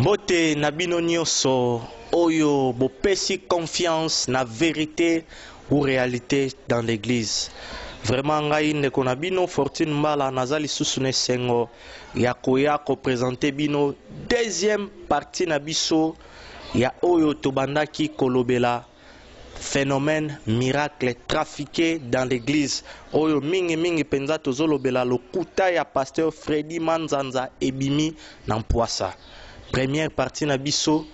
Mbote na bino nyonso oyo bopesi confiance na vérité ou réalité dans l'église. Vraiment ngai ndeko na bino Fortune Mbala naza lisusu na esengo ya koya kopresente bino deuxième partie na biso ya oyo tobandaki kolobela phénomène miracle trafiqué dans l'église, oyo mingi mingi mpenza tozolobela lokuta ya pasteur Freddy Manzanza ebimi na mpwasa. Première partie na biso,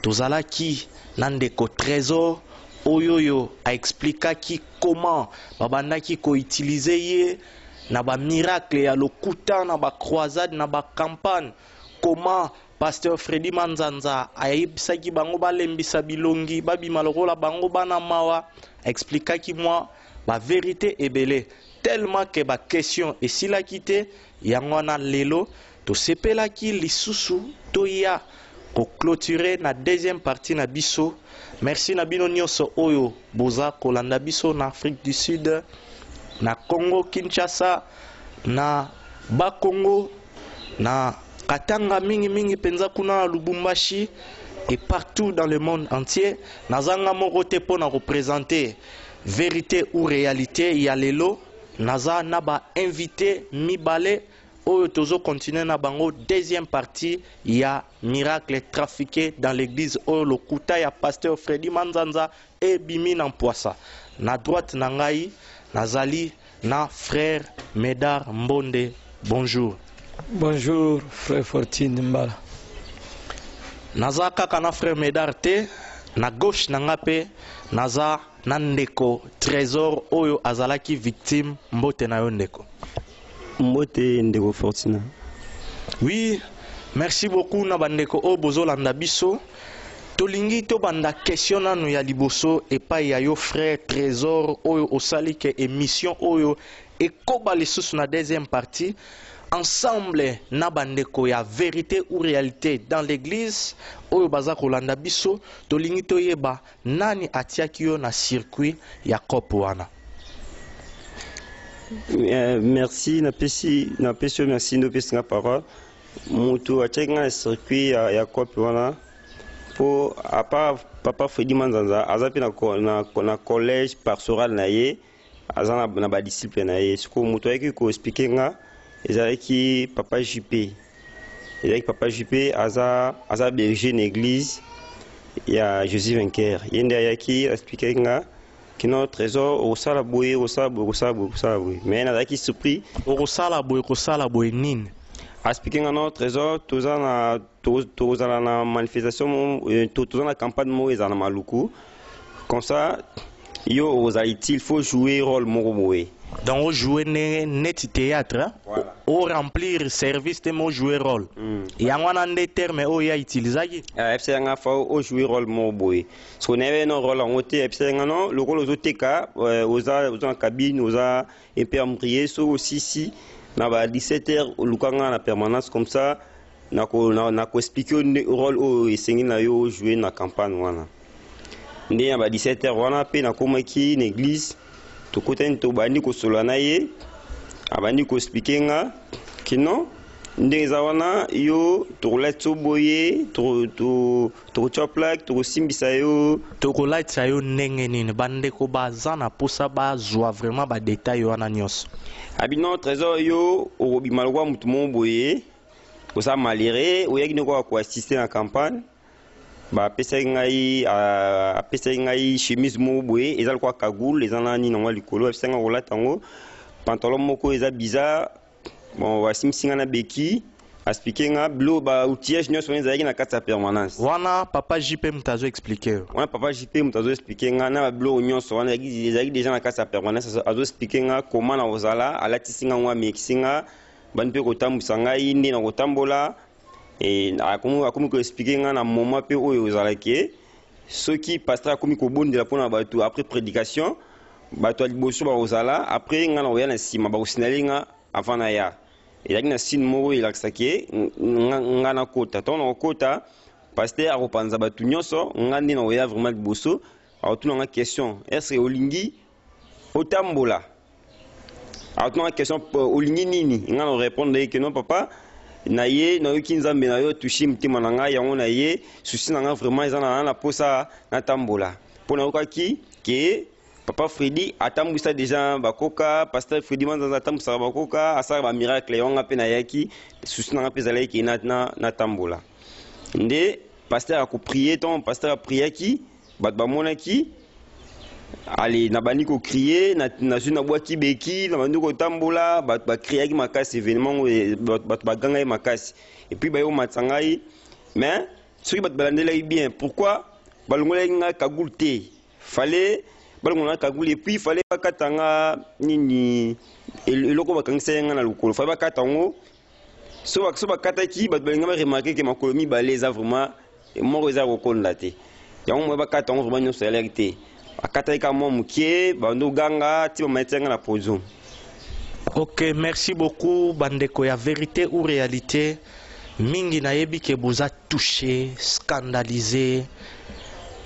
tozalaki na ndeko Trésor oyo oyo aexplikaki comment babandaki koutiliser ye na bamiracle ya lokuta, na bacroisade, na bacampagne, comment pasteur Freddy Manzanza ayebisaki bango balembisa bilongi, babima lokola bango bana mawa. Expliquaki mwa bavérité ebele, tellement ke baquestion esilaki te. Yango wana lelo tosepelaki lisusu toya koclôturer na deuxième partie na biso. Merci na bino nyonso oyo boza kolanda biso na Afrique du Sud, na Congo Kinshasa, na Bakongo, na Katanga, mingimingi mpenza kuna na Lubumbashi et partout dans le monde entier. Nazanga moko te mpo na koprésenter vérité ou réalité ya lelo. Naza na bainvité mibale oyo tozocontinue na bango deuxième partie ya miracle trafiqué dans l'église, oyo lokuta ya pasteur Freddy Manzanza ebimi na mpwasa. Na droite na ngai nazali na frère Medar Mbonde. Bonjour. Bonjour, frère Fortune Mbala. Naza kaka na frère Medar te, na gauche na nga mpe naza na ndeko Trésor oyo azalaki victime. Mbote na yo, ndeko. Mbote, ndeko Fortuna. Oui, merci beaucoup na bandeko oyo bozolanda biso. Tolingi tobanda question nanu ya liboso epai ya yo, frère Trésor, oyo osali ke émission oyo ekoba lisusu na deuxième partie ensemble na bandeko ya vérité ou réalité dans l'église oyo baza kolanda biso. Tolingi toyeba nani atiaki yo na circuit ya cope wana. Merci, napesi yo merci nde opesi nga parole. Moto atiaki nga na circuit ya cope wana, mpo à part papa Fredi Manzanza, aza mpe na collège pastoral na ye, aza na badisciple na ye. Sikoyo moto ayaki koexpliquer nga ezalaki papa JP. Ezalaki papa JP, aza berger na église ya Jésus Vainqueur. Ye nde ayaki expliquer nga kino: "Trésor, okosala boye, okosala boye, okosala boye, okosala boye." Mais nazalaki surpris. Okosala boye, kosala boye nini? Expliquer nga: "No, Trésor, toza na tozala na manifestation, toza na campagne moko ezala na Maluku. Comme ça yo okozala utile, faut jouer rôle moko boye." Donc ojouer ndenge neti théâtre? Voilà. Oremplir service te, mais ojouer rôle. Yango wana nde terme oyo ya utilisaki. Ayebisaki nga faut ojouer rôle moko boye. Soki nayebi no rôle yango te, ayebisaki nga: "No, lokola ozoteka, oza na cabine, oza un peu embrouillé, soki osisi na ba 17 heures, oluka nga na permanence, comme ça nakoexpliquer yo rôle oyo esengi na yo ojouer na campagne wana." Nde na ba 17 heures wana mpe nakomaki na église, tokutani, tobandi kosolola na ye, abandi koexpliquer nga kino ndenge eza wana: "Yo tokolatisa yo boye, tokotia plaque, tokosimbisa yo." Tokolatisa yo ndenge nini? Bandeko baza na mposa bazwa vraiment badetail wana nyonso. Abi: "No, Trésor, yo okobima lokola motu moko boye oza malheureux, oyaki nde kaka koassister na campagne." Bapesaki ngai, apesaki ngai chemise moko boye, eza lokola cagoule, eza na nini yango likolo. Apesaki ngai kolata yango, pantalon moko eza bizarre. Bon, basimbisi ngai na beki, expliquer nga bilo, baoutillage nyonso wana ezalaki na kati ya permanence. Wana papa JP moto azo expliquer yo? Wana papa JP moto azo expliquer nga na babiloko nyonso wana ezalaki déjà na kati ya permanence. Azo expliquer nga koma na kozala, alatisi nga ngo, amekisi nga, bandi mpe kotambwisa ngai nde na kotambola. Akomi koexpliquer nga na moment mpe oyo ezalaki soki pasteur akomi kobondela mpona bato après prédication, bato ya liboso bakozala, après nga na koya na nsima, bakosignaler nga avant na ya. Ezalaki na signe moko elakisaki ye nga nakota. Ntango na kokota, pasteur akopanza bato nyonso, nga nde na koya vraiment liboso. Akotuna nga question: "Est ce olingi otambola?" Akotuna nga question: "Olingi nini?" Nga na korépondre ye ke: "Non, papa." Na ye nayoki Nzambe na yo touche motema na ngai, yango na ye souci na ngai vraiment eza na na posa natambola, mpo nayokaki ke papa Fredi atambwisa deja bakoka, pasteur Fredi Manzanza atambwisaka bakoka, asalaka bamiracle. Yango nga mpe nayaki, souci na ngai mpe ezalaki ke natambola. Nde pasteur akoprier, ntango pasteur apriaki, bato bamonaki, ale nabandi kocrier, nazwi, nabwaki beki, nabandi kotambola. Bato bacriaki makasi, événement ngo bato bagangai makasi, et puis baye komatisa ngai. Mais soki bato balandelaki bien, pourquoi balongolaki ngai cagoule te? Fallait balongola ngai cagoule, et puis fallait bakata nga nini, eloko bakangisaki nga na lokolo, fallait bakata yango. So bakataki, bato balinga baremarquer ke makolo mibale eza vraiment moko eza kokonda te. Yango moye bakata yango vraiment nyonso eyalaki te, akataki kaka mwa moke. Bando oganga ti bamati nga na podium. Ok, merci beaucoup bandeko ya Vérité ou Réalité. Mingi nayebi ke boza touché, scandalisé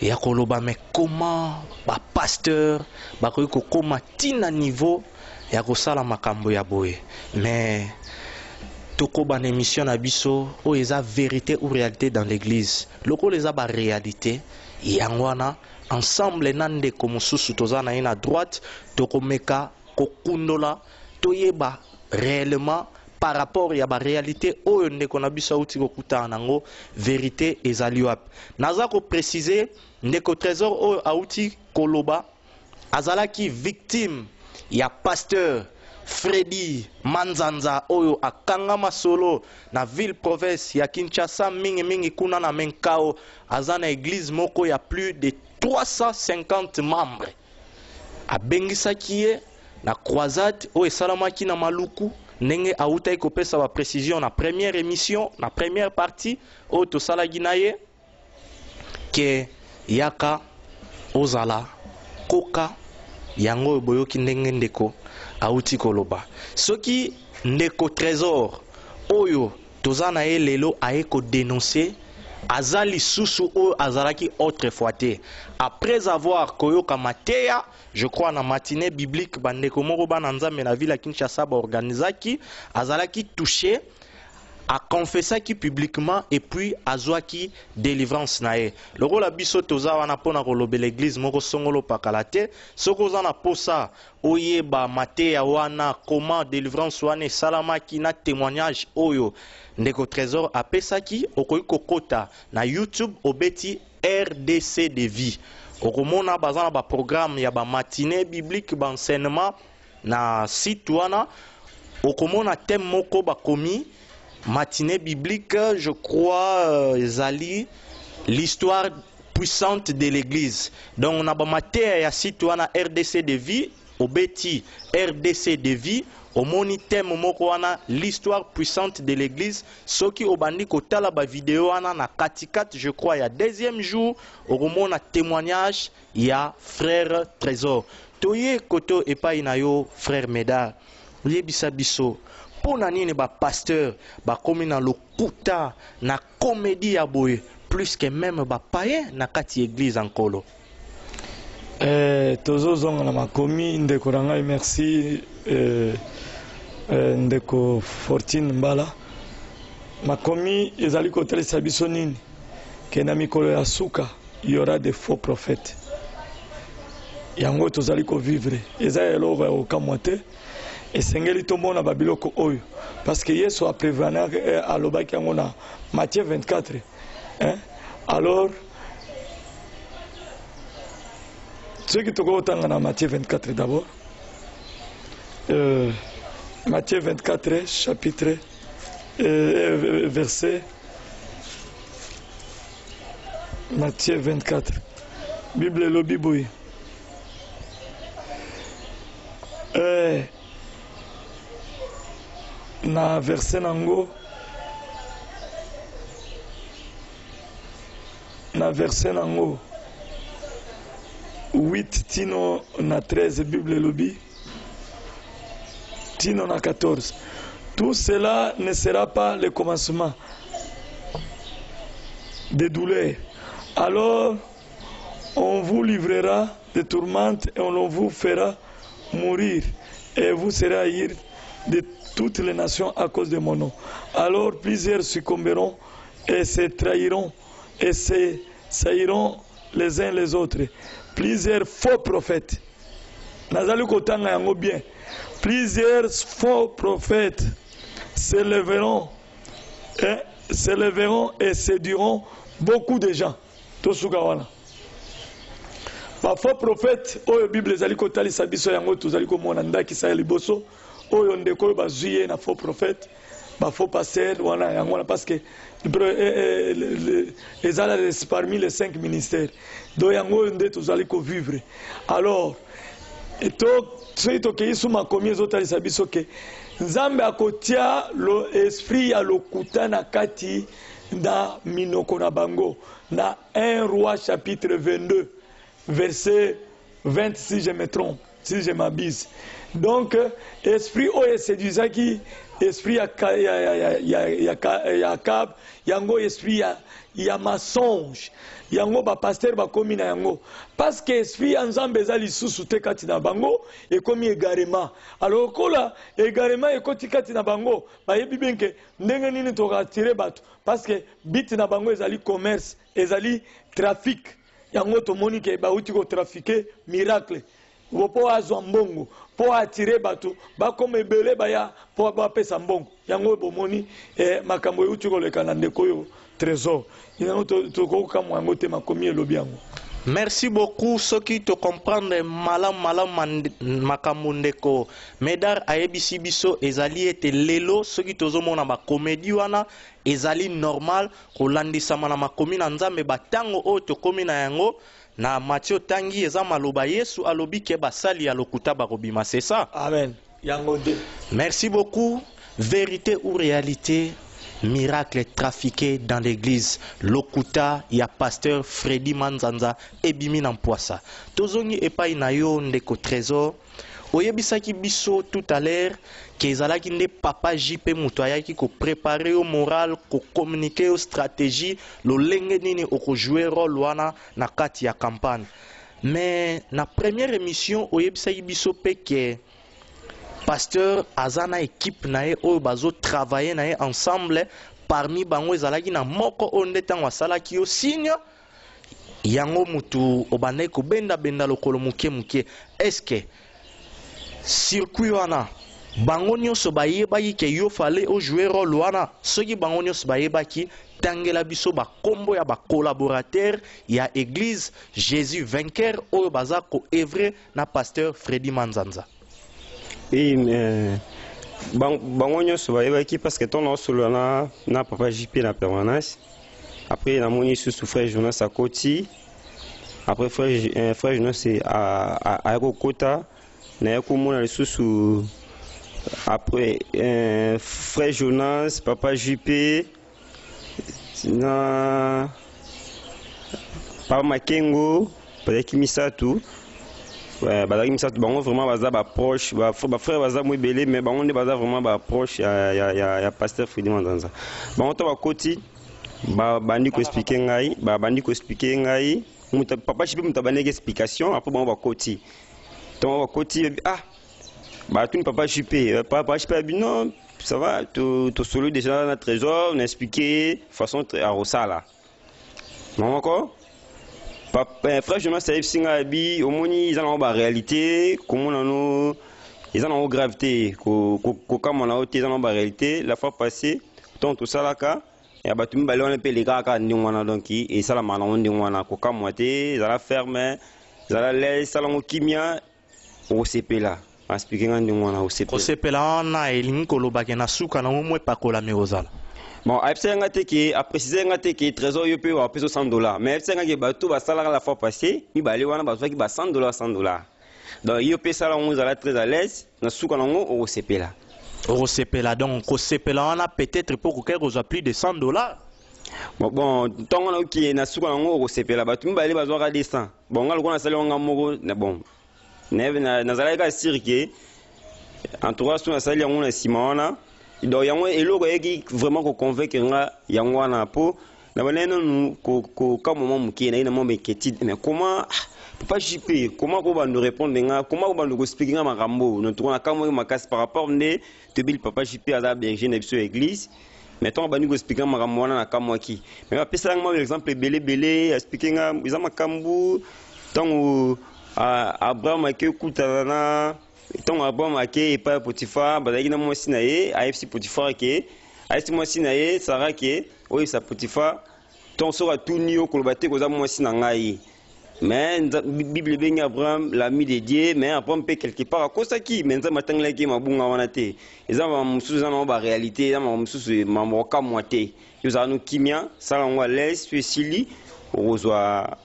ya koloba, mais comment bapasteur bakoki kokóma ntina niveau ya kosala makambo ya boye? Mais tokoba na émission na biso oyo eza Vérité ou Réalité dans l'église. Lokola eza baréalité, yango wana ensemble na ndeko mosusu toza na ye na droite, tokomeka kokundola, toyeba réellement par rapport ya baréalité oyo ndeko na biso auti kokutana nango, vérité ezali wapi. Naza kopréciser, ndeko Trésor oyo auti koloba azalaki victime ya pasteur Fredi Manzanza oyo akangama solo na ville province ya Kinshasa, mingimingi kuna na Menkao. Aza na église moko ya plus de 350 membres. Abengisaki ye na croisade oyo esalamaki na Maluku, ndenge awutaki kopesa baprécision na première émission, na première partie oyo tosalaki na ye, ke yaka ozala koka. Yango oyo boyoki ndenge ndeko awuti koloba. Soki ndeko Trésor oyo toza na ye lelo aye kodénoncer, aza lisusu oyo azalaki autrefois te, après avoir koyoka mateya, je crois na matinée biblique bandeko moko bana Nzambe na ville ya Kinshasa baorganizaki, azalaki touché, aconfessaki publiquement et puis azwaki délivrance na ye. Lokola biso toza wana mpona kolobela église moko songolo pakala te, soki oza na posa oyeba mateya wana, comment délivrance wana esalamaki na témoignage oyo ndeko Trésor apesaki, okoki kokota na YouTube, obeti RDC de vie, okomona baza na baprogramme ya bamatinée biblique, baenseignement na site wana. Okomona thème moko bakomi matinée biblique, je crois ezali l'histoire puissante de l'église. Donc na bamateya ya site wana RDC de vie, obeti RDC de vie, omoni thème moko wana, l'histoire puissante de l'église. Soki obandi kotala bavideo wana, na katikati, je crois ya deuxième jour, okomona témoignage ya frère Trésor. Toye koto epai na yo, frère Médard, oyebisa biso mpo na nini bapasteur bakomi na lokuta, na comédie ya boye, plus que même bapayen na kati ya église ya Nkolo. Tozozonga na makomi, ndeko na ngai. Merci, ndeko Fortune Mbala. Makomi ezali kotalisa biso nini? Ke na mikolo ya suka, y aura des faux prophètes. Yango tozali kovivre, eza eloko ya kokamwa te. Esengeli tomona babiloko oyo, parce que Yesu aprévenir, alobaki yango na Matthieu 24, hein? Alors soki tokoki kotanga na Matthieu 24 d'abord, Matthieu 24, chapitre verset, Matthieu 24, Bible elobi boye, na verset nango, na verset nango 8 tino na 13, Bible elobi, tino na 14: "Tout cela ne sera pas le commencement des douleurs. Alors on vous livrera des tourmentes et on vous fera mourir et vous serez haïs de Toutes les nations à cause de mon nom. Alors plusieurs succomberont et se trahiront et se sairont les uns les autres. Plusieurs faux prophètes. Nazali kotanga yango bien. Plusieurs faux prophètes se lèveront et se lèveront et séduiront beaucoup de gens. Tosuka wana. Ba faux prophètes oyo Bible ezali kotalisa biso yango tozali komona ndakisa ya liboso oyo ndeko oyo bazwi ye na faux prophète, ba faux pasteur wana yango wana parce que ezala parmi les cinq ministères. Donc yango oyo nde tozali kovivre. Alors to soki tokei su makomi ezotalisa biso ke Nzambe akotia lo esprit ya lokuta na kati na minoko na bango na 1 Roi chapitre 22 verset 20, si je me trompe, si je m'abuse. Donc esprit oyo eseduisaki esprit ya, ya, ya, ya, ya, ya Akab, yango esprit ya mensonge, yango bapasteur bakomi na yango parce que esprit ya Nzambe eza lisusu te kati na bango, ekomi égarement. Alors lokola égarement ekoti kati na bango, bayebi bien ke ndenge nini tokoattirer bato, parce que but na bango ezali commerce, ezali trafic. Yango tomoni ke bauti kotrafiquer miracle mpo azwa mbongo, mpo attirer bato bakoma ebele, baya mpo bapesa mbongo. Yango bomoni makambo euti koleka na ndeko oyo Trésor. Yango tokokamwa yango te, makomi elobi yango. Merci beaucoup. Soki tocomprendre malamu malamu makambo ndeko Medar ayebisi biso, ezali ete lelo soki tozomona bacomédie wana, ezali normal kolandisama na makomi na Nzambe. Batango oyo tokomi na yango na Matthieu tangi eza maloba Yesu alobi ke basali ya lokuta bakobima, c'est ça? Amen, yango nde. Merci beaucoup. Vérité ou réalité, miracle trafiqué dans l'église, lokuta ya pasteur Freddy Manzanza ebimi na mpwasa. Tozongi epai na yo, ndeko Trésor. Oyebisaki biso tout à l'heure ke ezalaki nde papa JP moto ayaki kopréparer yo moral, kocommuniquer yo stratégie lolenge nini okojouer rôle wana na kati ya campagne. Mais na première émission oyebisaki biso mpe ke pasteur aza na équipe na ye oyo bazotravailler na ye ensemble. Parmi bango ezalaki na moko oyo nde ntango asalaki yo signe yango, mutu obandaki kobendabenda lokolo moke moke. Est-ce circuit wana bango nyonso bayebaki ke yo fallait ojouer rôle wana? Soki bango nyonso bayebaki, tangela biso bakombo ya bacollaborateur ya église Jésus Vainqueur oyo baza koœuvrer na pasteur Freddy Manzanza. Oui, mais bango nyonso bayebaki, parce que ntango naosolola na papa JP na permanence, après namoni lisusu frère Jonas akoti. Après frère Jonas aya kokota, naye komona lisusu après frère Jonas, papa JP na papa Makengo, bazalaki misato. Bazalaki misato. Bango vraiment baza baproche, bafrère baza mo ebele, mais bango nde baza vraiment baproche ya pasteur Fredi Manzanza. Bango to bakoti, babandi koexpliquer ngai, babandi koexpliquer ngai. Papa JP moto abandaki explication. Après bango bakoti, ntongo bakoti, ah, batuni papa JP. Papa JP abi: "Non, ça va, tosoli déjà na Trésor, na expliqué façon akosala moko." Frère Jonas ayebisi ngai, abi: "Omoni, eza nango baréalité, komona no eza nango grave te, kokamwa na yo te, eza nango baréalité. La fois passée ntongo tosalaka ya bato mibale wana mpe elekaka kaka ndenge wana, donc esalamaka nango ndenge wana, kokamwa te, ezala ferme, ezala le esalango kimia, okosepela." Expliquer nga ndenge wana, osepela. Kosepela wana elingi kolobake na suka nango mo epakolami kozala? Bon, ayebisaki nga te ke, aprécise nga te ke Trésor, yo mpe wapesa 100 $, mais ayebisaki nga ke bato basalaka la fois passée mibale wana bazwaki ba 100 $, 100 $, donc yo mpe esala yango, ezala très à l'aise, na suka nango okosepela. Okosepela, donc kosepela wana peut-être mpo kokei kozwa plus de 100 $? Bon, ntongo naoki na suka nango okosepela, bato mibale bazwaka 200. Bon, nga lokola nasali yango moko na, bon, nazalaki kaka sûr ke en tout cas so nasali yango na nsima wana. Donc yango eloko eyeki vraiment koconvaincre nga yango wana, mpo Na bandaki nanu kokamwa mwa moke, naye na mwa inquiétude, mais comment, ah, papa JP, comment kobanda répondre nga, comment kobanda koexpliquer nga makambo? En tout cas nakamwaki makasi par rapport nde toyebeli papa JP aza berger na biso ya église. Mais ntango bandi koexpliquer makambo wana, nakamwaki. Mais bapesalanga mwa exemple ebele ebele, expliquer nga eza makambo ntango Abraham ake kutana na, ntango Abraham ake epai ya Potifar, bazalaki na mwasi na ye. Ayebisi Potifar ke, ayebisi mwasi na ye Sara ke oyebisa Potifar, ntango soki atuni yo, koloba te koza mwasi na ngai. Mais Bible ebengi Abraham l'ami de Dieu. Mais Abraham mpe quelque part akosaki, mais Nzambe atangelaki ye mabunga wana te. Eza makambo mosusu, eza nango baréalité, eza makambo mosusu, makambo okamwa te. Yo ozala no kimia, sala yango à l'aise, so esili okozwa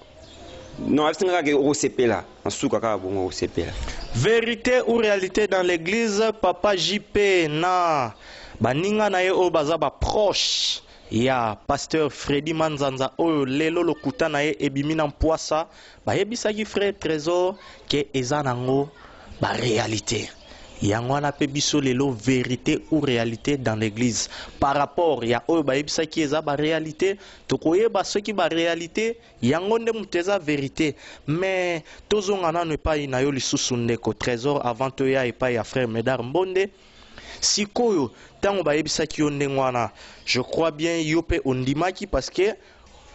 non, abisinga kaka okosepela na suka, kaka bongo okosepela. Vérité ou réalité dans l'église, papa JP na baninga na ye oyo baza baproche ya pasteur Fredi Manzanza, oyo lelo lokuta na ye ebimi na mpwasa, bayebisaki frère Trésor ke eza nango baréalité. Yango wana mpe biso lelo, vérité ou réalité dans l'église, par rapport ya oyo bayebisaki eza baréalité, tokoyeba soki baréalité yango nde moto eza vérité. Mais tozonga nano epai na yo lisusu, ndeko Trésor, avant toya epai ya frère Médard Mbonde. Sikoyo ntango bayebisaki yo ndenge wana, je crois bien yo mpe ondimaki, parce que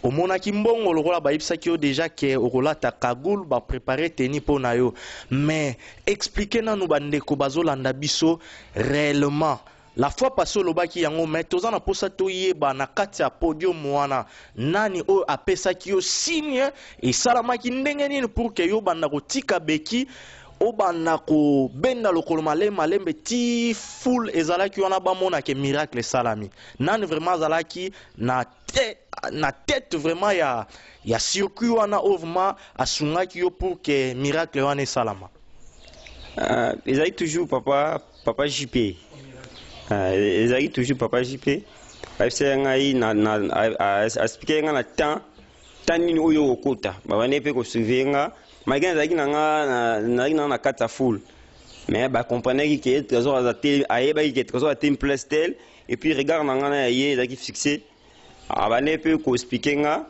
omonaki mbongo lokola bayebisaki yo déjà ke okolata cagoule, baprépare tenue mpo na yo. Mais explique nanu bandeko bazolanda biso réellement. La fois passée olobaki yango, mais toza na mposa toyeba na kati ya podium wana, nani oyo apesaki yo signe, esalamaki ndenge nini pour ke yo banda kotika beki, obanda kobenda lokolo malembe malembe ti foule ezalaki wana bamonake miracle esalami? Nani vraiment azalaki na tête vraiment ya circuit wana oyo vraiment asungaki yo pour ke miracle wana esalama? Ezalaki toujours papa JP. Ezalaki toujours papa JP. Ayebisaki ngai, aexpliquaki ngai na temps nini oyo okota. Babandi mpe kosurveiller nga, malgré nazalaki na nga na kati ya foule, mais bacomprenaki ke Trésor aza te, ayebaki ke Trésor ate place tel, et puis regard na nga na ya ye ezalaki fixe. Abandi mpe koexpliquer nga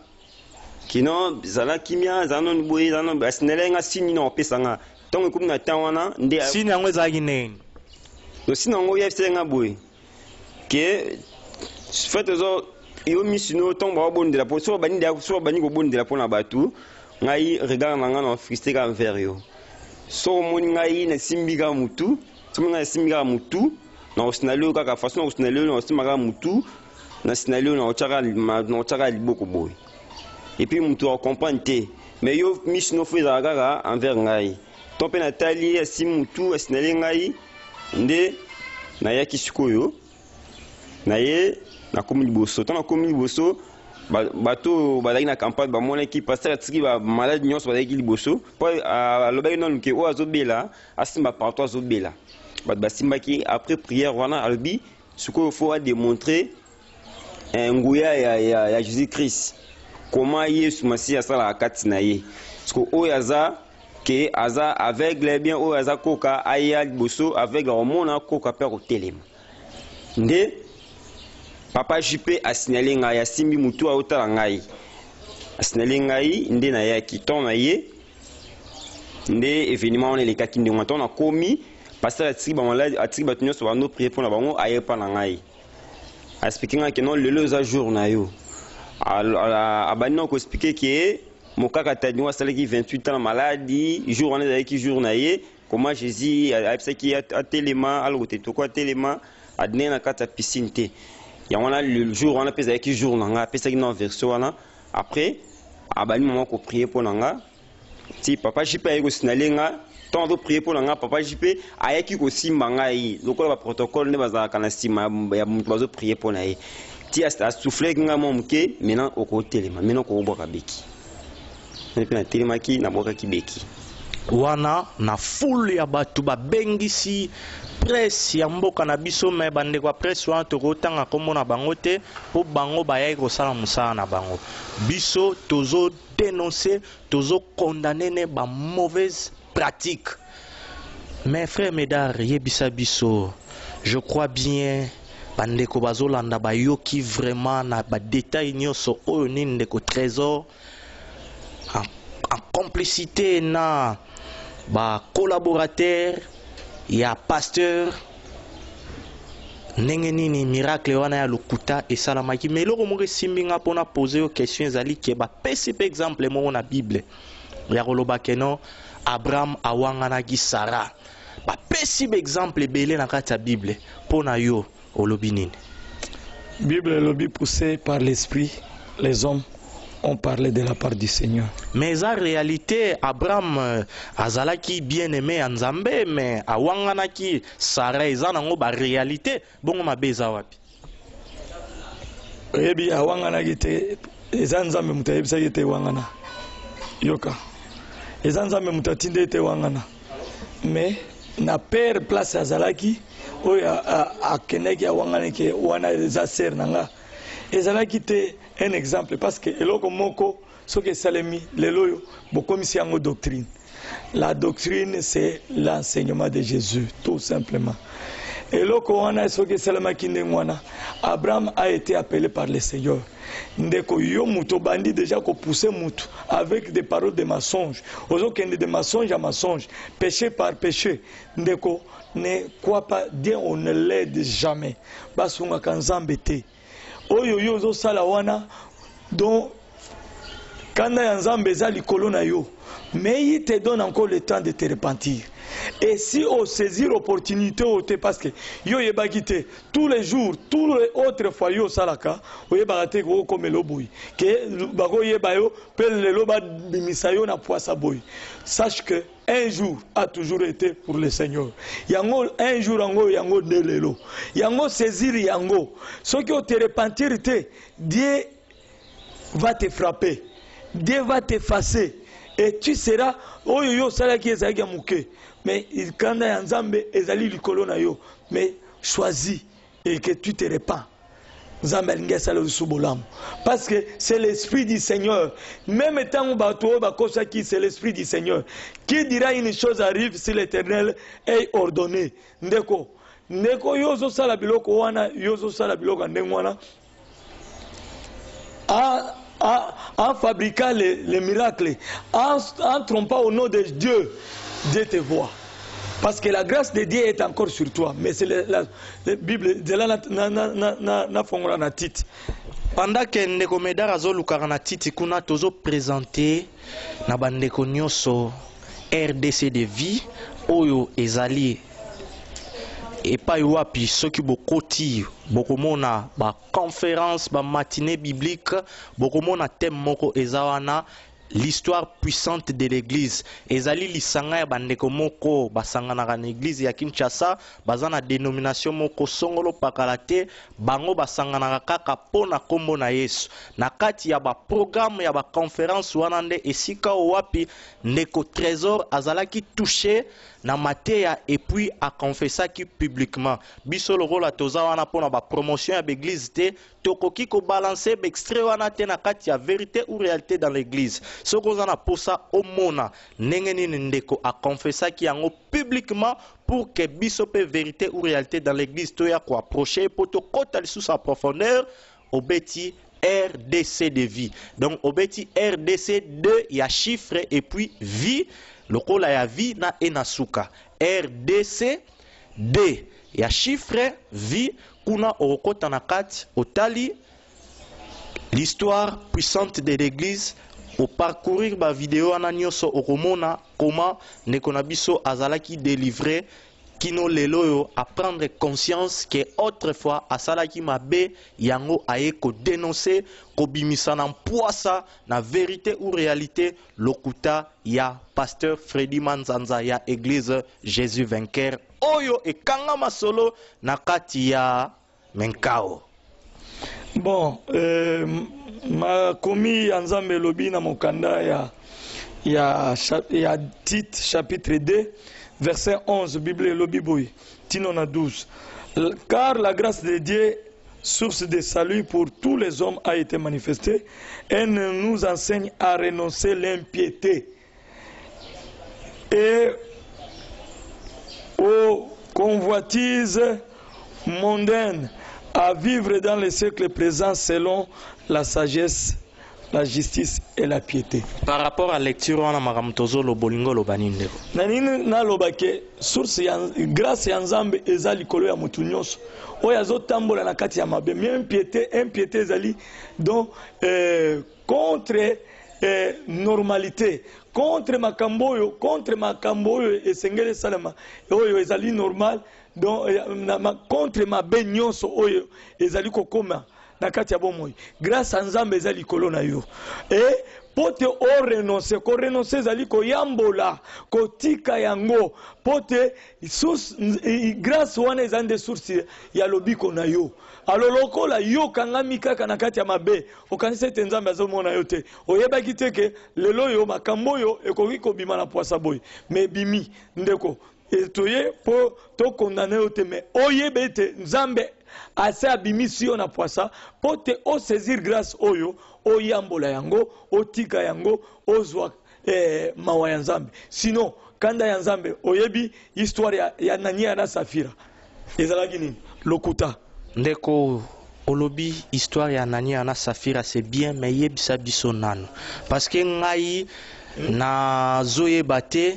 kino zala kimia, zala nanu boye, zala nanu. Asinelaki nga signe nini akopesa nga ntango ekomi na temps wana nde. Signe yango ezalaki nini? Signe yango yebisaki nga boye ke fait ozo yo misu no, ntango bakobondela mpo so babandi, so babandi kobondela mpo na bato, ngai regard na nga na fixe kaka envers yo. So omoni ngai nasimbi kaka mutu, so omoni ngai nasimbi kaka mutu, na kosinali oyo kaka façon na kosinali oyo, na kosimba kaka mutu, na sinali oyo, na kotiaka liboko boye, et puis mutu akocomprendre te. Mais yo misu no fo ezala kaka envers ngai. To mpe natali ye, asimbi mutu, asinali ngai, nde nayaki sikoyo na ye, nakomi liboso. Ntango nakomi liboso, bato oyo bazalaki na campagne bamonaki pasteur atiki bamalade nyonso bazalaki liboso, mpo alobaki nanu ke oyo azobela asimba partout azobela. Bato basimbaki. Après prière wana, alobi sikoyo fo adémontrer nguya ya Jésus Christ, comment Yesu Masiya asalaka kati na ye. Siko oyo aza ke aza aveugle, bien oyo aza koka, aya liboso. Aveugle akomona, koka mpe akotelema. Nde papa JP asignale ngai, asimbi mutu, aotala ngai, asignale ngai, nde nayaki. Ntango na ye nde événement wana elekaki ndenge wana. Ntango nakomi, pasteur atiki bamalade, atiki bato nyonso bando prier mpo na bango, aye mpa na ngai, aexpliquer ngai ke non, lelo eza jour na yo. Abandi na koexpliquer ke mokakatani oyo asalaki 28 ans na maladi, jour wana ezalaki jour na ye, comment Jésus ayebisaki atelema, alokota etoko, atelema, adinaki na kati ya piscine te. Yango wana le jour wana mpe ezalaki jour na ngai. Apesaki na version wana. Après abandi mama koprier mpo na nga ti papa JP ayaki kosinale nga. Ntango azoprier mpo na nga, papa JP ayaki kosimba ngai lokola baprotocole nde bazalaka na nsima ya moto bazoprier mpo na ye, ti asouffleki ngai mwa moke: "Maintenant okotelema, maintenant okobwaka beki." Mpe natelemaki, nabwakaki beki. Wana na foule ya bato, babengisi presse ya mboka na biso. Me bandeko ya presse wana, tokotanga nkombo na bango te, mpo bango bayaki kosala mosala na bango. Biso tozodénoncer, tozocondamner ne bamauvaise pratique. Mais frère Médard, yebisa biso, je crois bien Bandeko bazolanda bayoki vraiment na ba detail nyonso oyo nini ndeko Trésor en, en complicité na ba collaborateur ya pasteur ndenge nini miracle wana ya lokuta esalamaki. Mais eloko moko esimbi nga mpona pose yo question ezali ke bapesi mpe exemple moko na Bible ya koloba ke non, Abraham awanganaki Sara. Bapesi baexemple ebele na kati ya Bible. Mpo na yo, olobi nini? Bible elobi: poussé par l'esprit, les hommes ont parlé de la part du Seigneur. Mais eza réalité, Abraham azalaki bien aimé ya Nzambe, mais awanganaki Sara. Eza nango baréalité bongo, mabe eza wapi? Oyebi, awanganaki te. Eza Nzambe moto ayebisaki ete ewangana. Yoka, eza Nzambe moto atindi ete ewangana. Mais na père place azalaki oyo akendaki awanganaki wana, eza sœur na nga, ezalaki te un exemple, parce que eloko moko soki esalemi lelo oyo, bokomisi yango doctrine. La doctrine, c'est l'enseignement de Jésus, tout simplement. Eloko wana soki esalemaki ndenge wana, Abraham a été appelé par le Seigneur. Ndeko, yo moto obandi déjà kopousse mutu avec des paroles de mensonge, ozokende de mensonge à mensonge, péché par péché. Ndeko, ne crois pas Dieu, on ne l'aide jamais. Basungaka Nzambe te. Oyo yo ozosala wana, donc kanda ya Nzambe eza likolo na yo. Mais il te donne encore le temps de te repentir. Et si osaisir opportunité oyo te, parce que yo oyebaki te, tous les jours, tous les autres fois yo osalaka, oyebaka te kokomela boye ke bakoyeba yo mpe lelo babimisa yo na pwasa boye. Sache que un jour a toujours été pour le Seigneur. Yango un jour yango, yango nde lelo, yango saisir yango. Soki ote repentir te, Dieu va te frapper, Dieu va t'effacer et tu seras. Oyo yo osalaki ezalaki ya moke, mais kanda ya Nzambe ezali likolo na yo. Mais choisis et que tu te repens. Nzambe alingi asala lisusu bolamu, parce que c'est l'esprit du Seigneur. Même ntango bato oyo bakosaki, c'est l'esprit du Seigneur qui dira une chose arrive si l'Éternel est ordonné. Ndeko, ndeko, yo ozosala biloko wana, yo ozosala biloko ya ndenge wana en fabriquant les miracles, en trompant au nom de Dieu, Dieu te voit. Parce que la grâce de Dieu est encore sur toi. Mais c'est la Bible, de là, na, na, na, na, na fongola na Tite. Pendant ke ndeko Medar azolukaka na Tite kuna, tozoprésente na bandeko nyonso RDC de vie oyo ezali epai wapi soki bokoti, bokomona baconférence, bamatinée biblique, bokomona thème moko eza wana, l'histoire puissante de l'église. Ezali lisanga ya bandeko moko basanganaka na église ya Kinshasa, baza na dénomination moko songolo pakala te. Bango basanganaka kaka mpo na nkombo na Yesu. Na kati ya baprogramme ya baconférence wana nde esika oyo wapi ndeko Trésor azalaki touché na mateya et puis aconfessaki publiquement. Biso lokola toza wana mpona bapromotion ya baeglise te, tokoki kobalancer baextrait wana te na kati ya vérité ou réalité dans l'église. Soki oza na posa omona ndenge nini ndeko aconfessaki yango publiquement, pour que biso mpe vérité ou réalité dans l'église toya koapproche mpo tokɔta lisusu ya profondeur, obeti RDC de vie. Donc obeti RDC 2 ya chiffre et puis vie, lokola ya vie na e na suka, RDC D ya chiffre vie. Kuna okokɔta na kati, otali l'histoire puissante de l'église, oparcourir bavideo wana nyonso, okomona comment ndeko na biso azalaki délivré kino lelo oyo aprendre conscience ke autrefois asalaki mabe. Yango aye kodénoncer, kobimisa na mpwasa na vérité ou réalité lokuta ya pasteur Fredi Manzanza ya église Jésus Vainqueur oyo ekangama solo na kati ya Menkao. Bon, makomi ya Nzambe elobi na mokanda ya Tite, chapitre 2, verset 11. Bible elobi boye tino na 12: Car la grâce de Dieu, source de salut pour tous les hommes, a été manifestée. Elle nous enseigne à renoncer l'impiété et aux convoitises mondaines, À vivre dans le siècle présent selon la sagesse, la justice et la piété. Par rapport à lecture wana, makambo tozoloba, olingi oloba nini, ndeko? Na nini naloba ke source ya grâce ya Nzambe eza likolo ya motu nyonso oyo azotambola na kati ya mabe. Mais impiété, impiété ezali donc contre normalité, contre makambo oyo, contre makambo oyo esengeli esalema, oyo ezali normal. Donc contre mabe nyonso oyo ezali kokoma na kati ya bomoi, grâce ya Nzambe eza likolo na yo. E mpo te orenonce, korenonce ezali koyambola, kotika yango, mpo te source grâce wana eza nde source ya lobiko na yo. Alors lokola yo okangami kaka na kati ya mabe, okanisi ete Nzambe azomona yo te, oyebaki te ke lelo oyo makambo oyo ekoki kobima na pwasa boye, mais ebimi. Ndeko, toye mpo tokondane yo te, mais oyeba ete Nzambe ase abimisi yo na pwasa mpo te osaisir grâce oyo, oyambola yango, otika yango, ozwa mawa ya Nzambe. Sinon kanda ya Nzambe. Oyebi histoire ya Anania na Safira ezalaki nini? Lokuta. Ndeko, olobi histoire ya Anania na Safira, c'est bien, mais yebisa biso nano, parce que ngai nazoyeba te.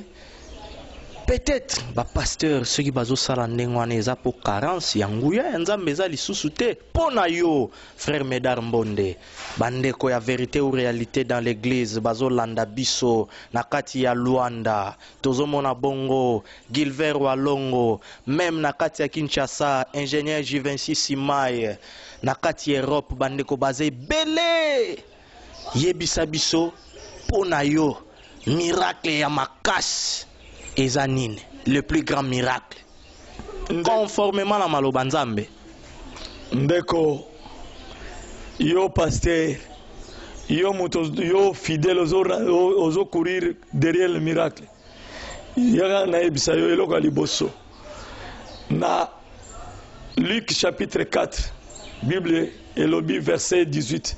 Peut-être bapasteur soki bazosala ndenge wana, eza mpo carence ya nguya ya Nzambe eza lisusu te. Mpo na yo, frère Médard Mbonde, bandeko ya Vérité ou Réalité dans l'église bazolanda biso na kati ya Luanda, tozomona bongo Gilbert Walongo, même na kati ya Kinshasa, ingénieur J26 Simai, na kati ya Europe, bandeko baza ebele. Yebisa biso, mpo na yo, miracle ya makasi eza nini? Le plus grand miracle conformément na maloba Nzambe. Ndeko, yo pasteur, yo moto, yo fidèle ozocourir derrière le miracle, yaka nayebisa yo eloko ya liboso. Na Luc chapitre 4, Bible elobi, verset 18: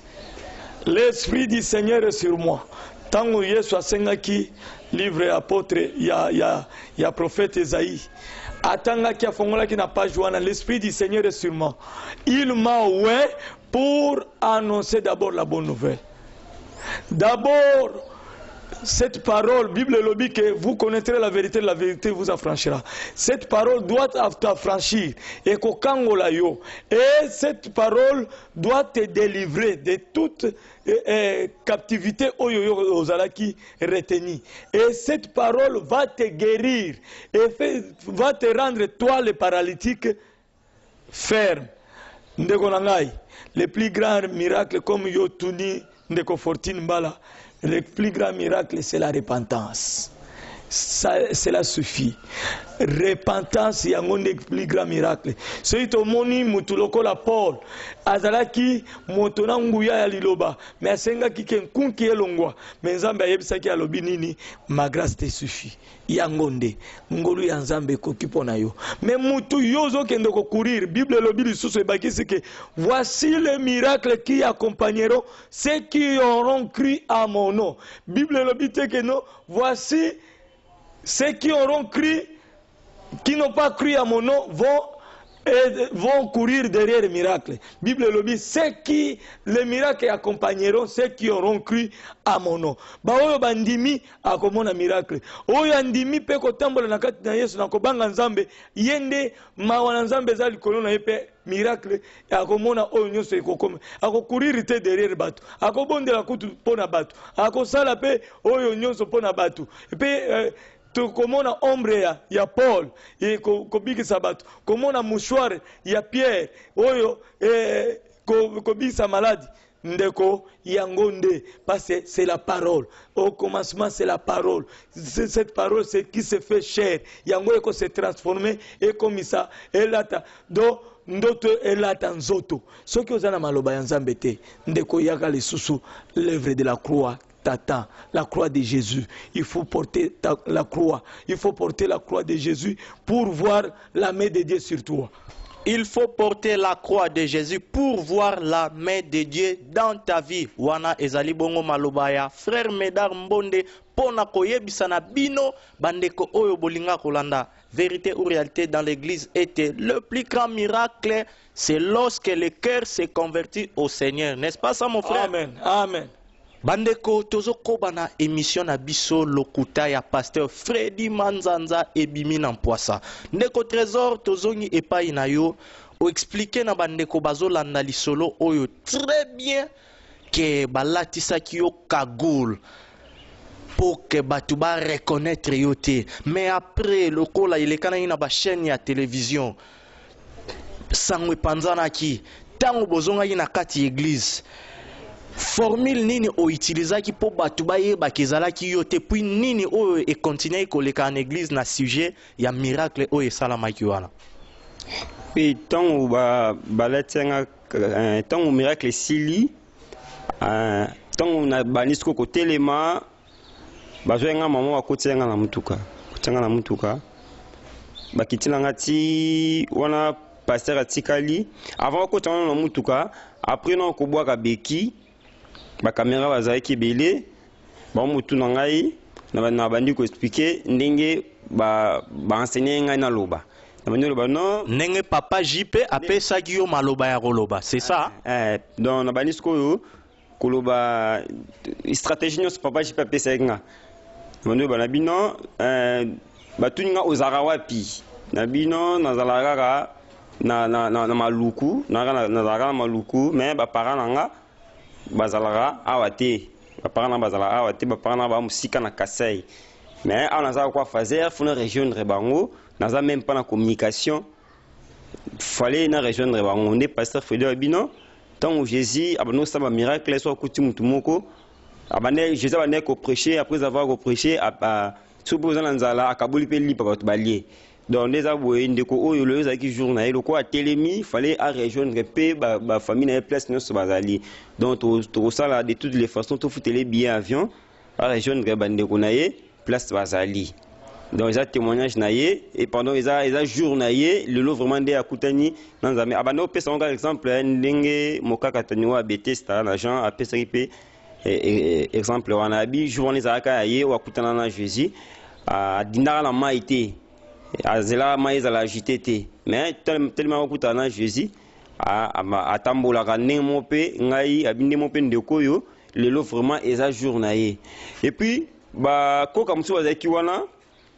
"L'esprit du Seigneur est sur moi." Ntango Yesu asengaki livre ya apôtre ya prophète Esaïe, atangaki, afongolaki na page wana: "L'esprit du Seigneur est sur moi, il m'a oint pour annoncer d'abord la bonne nouvelle." D'abord cette parole, Bible elobi que vous connaîtrez la vérité vous affranchira. Cette parole doit t'affranchir et kokangola yo. Et cette parole doit te délivrer de toute captivité oyo yo ozalaki retenu. Et cette parole va te guérir et va te rendre, toi le paralytique, ferme. Ndeko na ngai, le plus grand miracle, comme yo tuni, ndeko Fortune Mbala, le plus grand miracle, c'est la repentance. Ça, cela suffit. Repentance, yango nde plus grand miracle. Soki tomoni motu lokola Paul, azalaki moto na nguya ya liloba, mais asengaki ke nkunki elongwa, mais Nzambe ayebisaki, alobi nini? "Ma grâce te suffit." Yango nde ngolu ya Nzambe ekoki mpo na yo. Mais mutu yo ozokende kocourir, Bible elobi lisusu, ebakisi ke "voici les miracles qui accompagneront ceux qui auront cru à mon nom". Bible elobi te ke non, voici ceux qui auront cru, qui n'ont pas cru à mon nom vont courir derrière les miracles. Bible elobi ceux qui, les miracles accompagneront ceux qui auront cru à mon nom. Baoyo bandimi akomona miracle. Oyo andimi mpe kotambola na kati na Yesu na kobanga Nzambe, ye nde mawa na Nzambe eza likolo na ye, mpe miracle akomona oyo nyonso ekokoma. Akocourir te derrière bato, akobondela kutu mpo na bato, akosala mpe oyo nyonso mpo na bato. Mpe tokomona ombre ya Paul kobikisa bato, komona mouchoir ya Pierre oyo kobikisa maladi. Ndeko, yango nde, parce que c'est la parole. Au commencement, c'est la parole. Cette parole, c'est qui se fait chair. Yango eko se transformer, ekomisa, elata do ndoto, elata nzoto. Soki oza na maloba ya Nzambe te, ndeko, yaka lisusu. L'œuvre de la croix t'attend, la croix de Jésus. Il faut porter la croix, il faut porter la croix de Jésus pour voir la main de Dieu sur toi. Il faut porter la croix de Jésus pour voir la main de Dieu dans ta vie. Wana ezali bongo maloba ya frère Médard Mbonde mpona koyebisa na bino bandeko oyo bolinga kolanda. Vérité ou réalité dans l'église ete le plus grand miracle, c'est lorsque le cœur se convertit au Seigneur. N'est-ce pas ça, mon frère? Amen, amen. Bandeko, tozokoba na émission na biso, lokuta ya pasteur Fredi Manzanza ebimi na mpwasa. Ndeko Trésor, tozongi epai na yo, oexpliquer na bandeko bazolanda lisolo oyo très bien ke balatisaki yo cagoule mpo ke bato bareconnaître yo te. Mais après, lokola elekanaki na bachaîne ya télévision, sango epanzanaki. Ntango bozongaki na kati ya église, formule nini outilisaki mpo bato bayebaki ezalaki yo te? Puis nini oyo ekontinuaki koleka na église na sujet ya miracle oyo esalamaki wana? Mpe ntango balati yanga, ntango miracle esili, ntango nabandi sikoyo kotelema, bazwaki nga mama, bakoti nga na mutuka, kotia nga na mutuka, bakiti na nga ti wana. Pasteur atikali avant bakota wana na mutuka. Après na kobwaka beki, bacaméra bazalaki ebele, bamotu na ngai na bandi koexpliquer ndenge baenseigner ngai naloba. Na bandi koloba non. Ndenge papa JP apesaki yo maloba ya koloba, c'est ça? Donc na bandi sikoyo koloba stratégie nyonso papa JP apesaki nga. Na bandi koloba na bino, batuni nga: "Ozalaka wapi?" Na bino: "Nazalaka kaka na Maluku, nazalaka na Maluku, mais baparent na nga bazalaka awa te. Baparent na nga bazalaka awa te, baparent na nga baa mosika na Kasai, mais awa nazalaka kwa fazer, faut na rejoindre bango. Naza même pas na communication, fallait na rejoindre bango." Nde pasteur Fredi wa bino, ntango Jésus abandi kosala bamiracle, so akuti mutu moko, abandi, Jésus abandaki koprêcher. Après avoir koprêcher, soki mpe oza na nzala, akaboli mpe lipa, bato balie. Donc nde eza boye, ndeko oyo loyo ezalaki jour na ye, lokola atelemi, fallait arejoindre mpe bafamille na ye place nyonso bazali. Donc tokosala de toutes les façons, tofutele billet avion, arejoindre bandeko na ye place bazali. Donc eza témoignage na ye, et pendant eza jour na ye lelo vraiment nde akutani na Nzambe. Abanda kopesa ngo kaka exemple ndenge mokakatani oyo abetesta na Jean apesaki mpe exemple wana. Abi jour wana ezalaka ya ye oyo akutana na Jésus, adindaka na mai te, azelaka mai ezala agité te, mais tellement akutana na Jésus, atambolaka ndenge moko. Mpe ngai abi ndenge moko mpe ndeko oyo lelo vraiment eza jour na ye. Et puis bakoka mosusu bazalaki wana,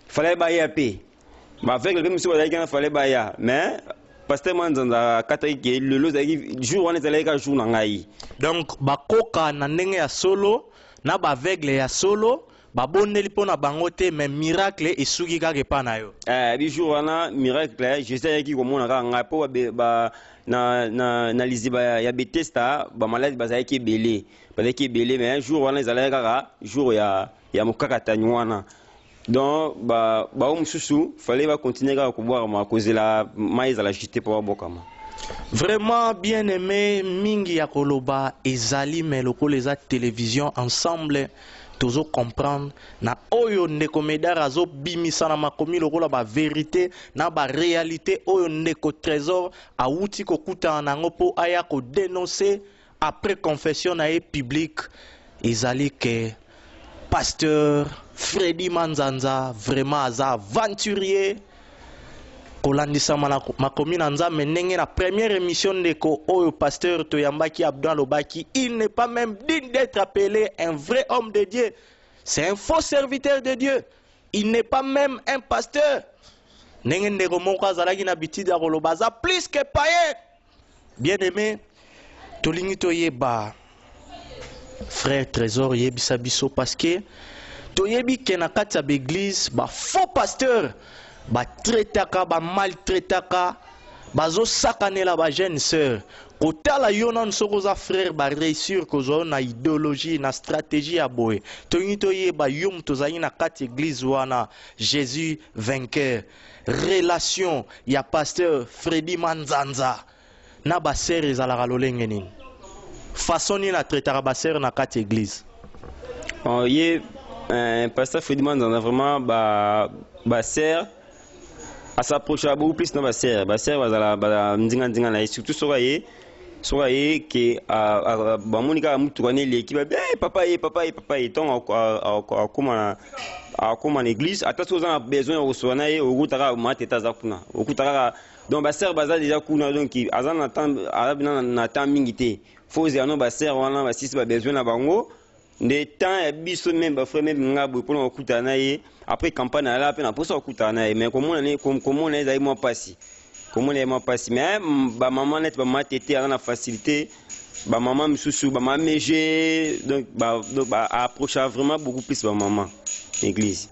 fallait baya, mpe baaveugle mpe mosusu bazalaki wana, fallait baya, mais pasteur Manzanza akataki ke lelo ezalaki jour wana, ezalaki kaka jour na ngai. Donc bakoka na ndenge ya solo na baaveugle ya solo babondeli mpo na bango te, mais miracle esuki kaka epa na yo. Bi jour wana miracle, Jésus ayaki komona kaka ngai, mpo na liziba ya Betesta, bamaladi bazalaki ebele, bazalaki ebele, mais jour wana ezalaki kaka jour ya mokakatani wana. Donc bao mosusu fallait bacontinuer kaka kobwakama, kozela mai ezala agité mpo babwakama. Vraiment, bien aimé, mingi ya koloba ezali, mais lokola eza télévision, ensemble tozo comprendre na oyo ndeko Medar azobimisa na makomi lokola bavérité na baréalité oyo ndeko Trésor awuti kokutana na yango mpo aya kodénoncer après confession na ye publique. Ezali ke pasteur Fredi Manzanza vraiment aza aventurier, kolandisama na makomi na Nzambe. Ndenge na première émission ndeko oyo pasteur toyambaki Abdon alobaki, il n'est pas même digne d'être appelé un vrai homme de Dieu, c'est un faux serviteur de Dieu, il n'est pas même un pasteur. Ndenge ndeko moko azalaki na bitide ya koloba, aza plus que païen. Bien aimé, tolingi toyeba, frère Trésor, yebisa biso, parce que toyebi ke na kati ya baeglise, bafaux pasteur batraitaka, bamaltraitaka, bazosakanela bajeune sœur. Kotala yo nanu, soki oza frère, baréussir kozwa yo na idéologie na stratégie ya boye. Tolingi toyeba, yo moto ozalaki na kati église wana Jésus Vainqueur, relation ya pasteur Fredi Manzanza na basœur ezalaka lolenge nini? Façon nini atraitaka basœur na kati église? Bon, ye pasteur Fredi Manzanza, vraiment basœur as'approchaka beaucoup plus na basœur. Basœur bazala ndinga-ndinga na ye, surtout soki aye Soki aye ke bamoni kaka motuka na eleki, babi: "Eh, papa ye, papa ye, papa ye." Ntongo akóma na église, ata soki oza na besoin ya kosola na ye, okuta kaka mama Tete aza kuna, okuta kaka. Donc basœurs baza déjà kuna, donc aza na temps, aza na temps mingi te. Faut ozela no basœurs wana basisi babesoin na bango, nde temps ya biso même bafrère, même nga boye, mpona kokutana na ye. Après campagne ala mpe na mposa kokutana na ye, mais komona ye ezali mwa mpasi, komona ye mwa mpasi. Mais bamama neti bamama Tete aza na facilité, bamama misusu, bamama mege, donc baapprochaka vraiment beaucoup plus bamama église.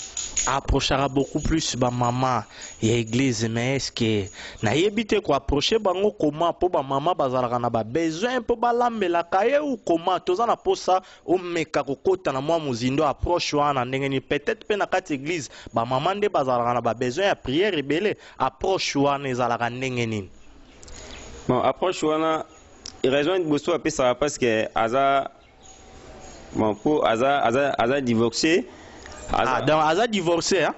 Approchaka beaucoup plus bamama ya église, mais est ce que nayebi te koapproche bango koma mpo bamama bazalaka na babesoin mpo balambelaka ye ou koma? Toza na mposa omeka kokota na mwa mozindo approche wana ndenge nini. Peut-être mpe na kati église bamama nde bazalaka na babesoin ya prière ebele. Approche wana ezalaka ndenge nini? Bon, approche wana, raison liboso apesaka, parce que aza, bon, mpo aza divorcé. Aza, ah, donc aza divorcé, hein?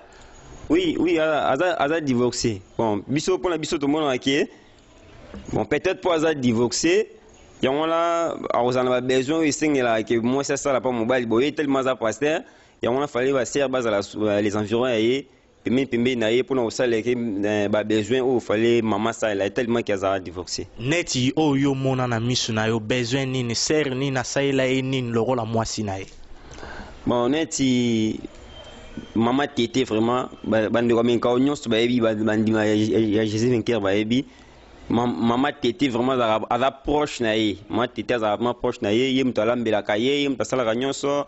Oui, aza divorcé. Bon, biso, mpona biso tomonaka ke, bon, peut-être mpo aza divorcé, yango wana akozala na babesoin oyo esengelaka ke mwasi asala mpa mobali boye. Tellement aza pasteur, yango wana fallait basœurs bazala les environs ya ye, pembeni pembeni na ye, mpona kosalaka babesoin oyo fallait mama asalela ye, tellement ke azala divorcé. Neti oyo omona na miso na yo, besoin nini, sœur nini asalela ye nini lokola mwasi na ye? Bon, neti mama Tete, vraiment, bandeko ya Menkao nyonso bayebi, bandima ya Jésus Vainqueur bayebi mama Tete vraiment aza proche na ye. Mama Tete azalaka vraiment proche na ye. Ye moto alambelaka ye, ye moto asalaka nyonso,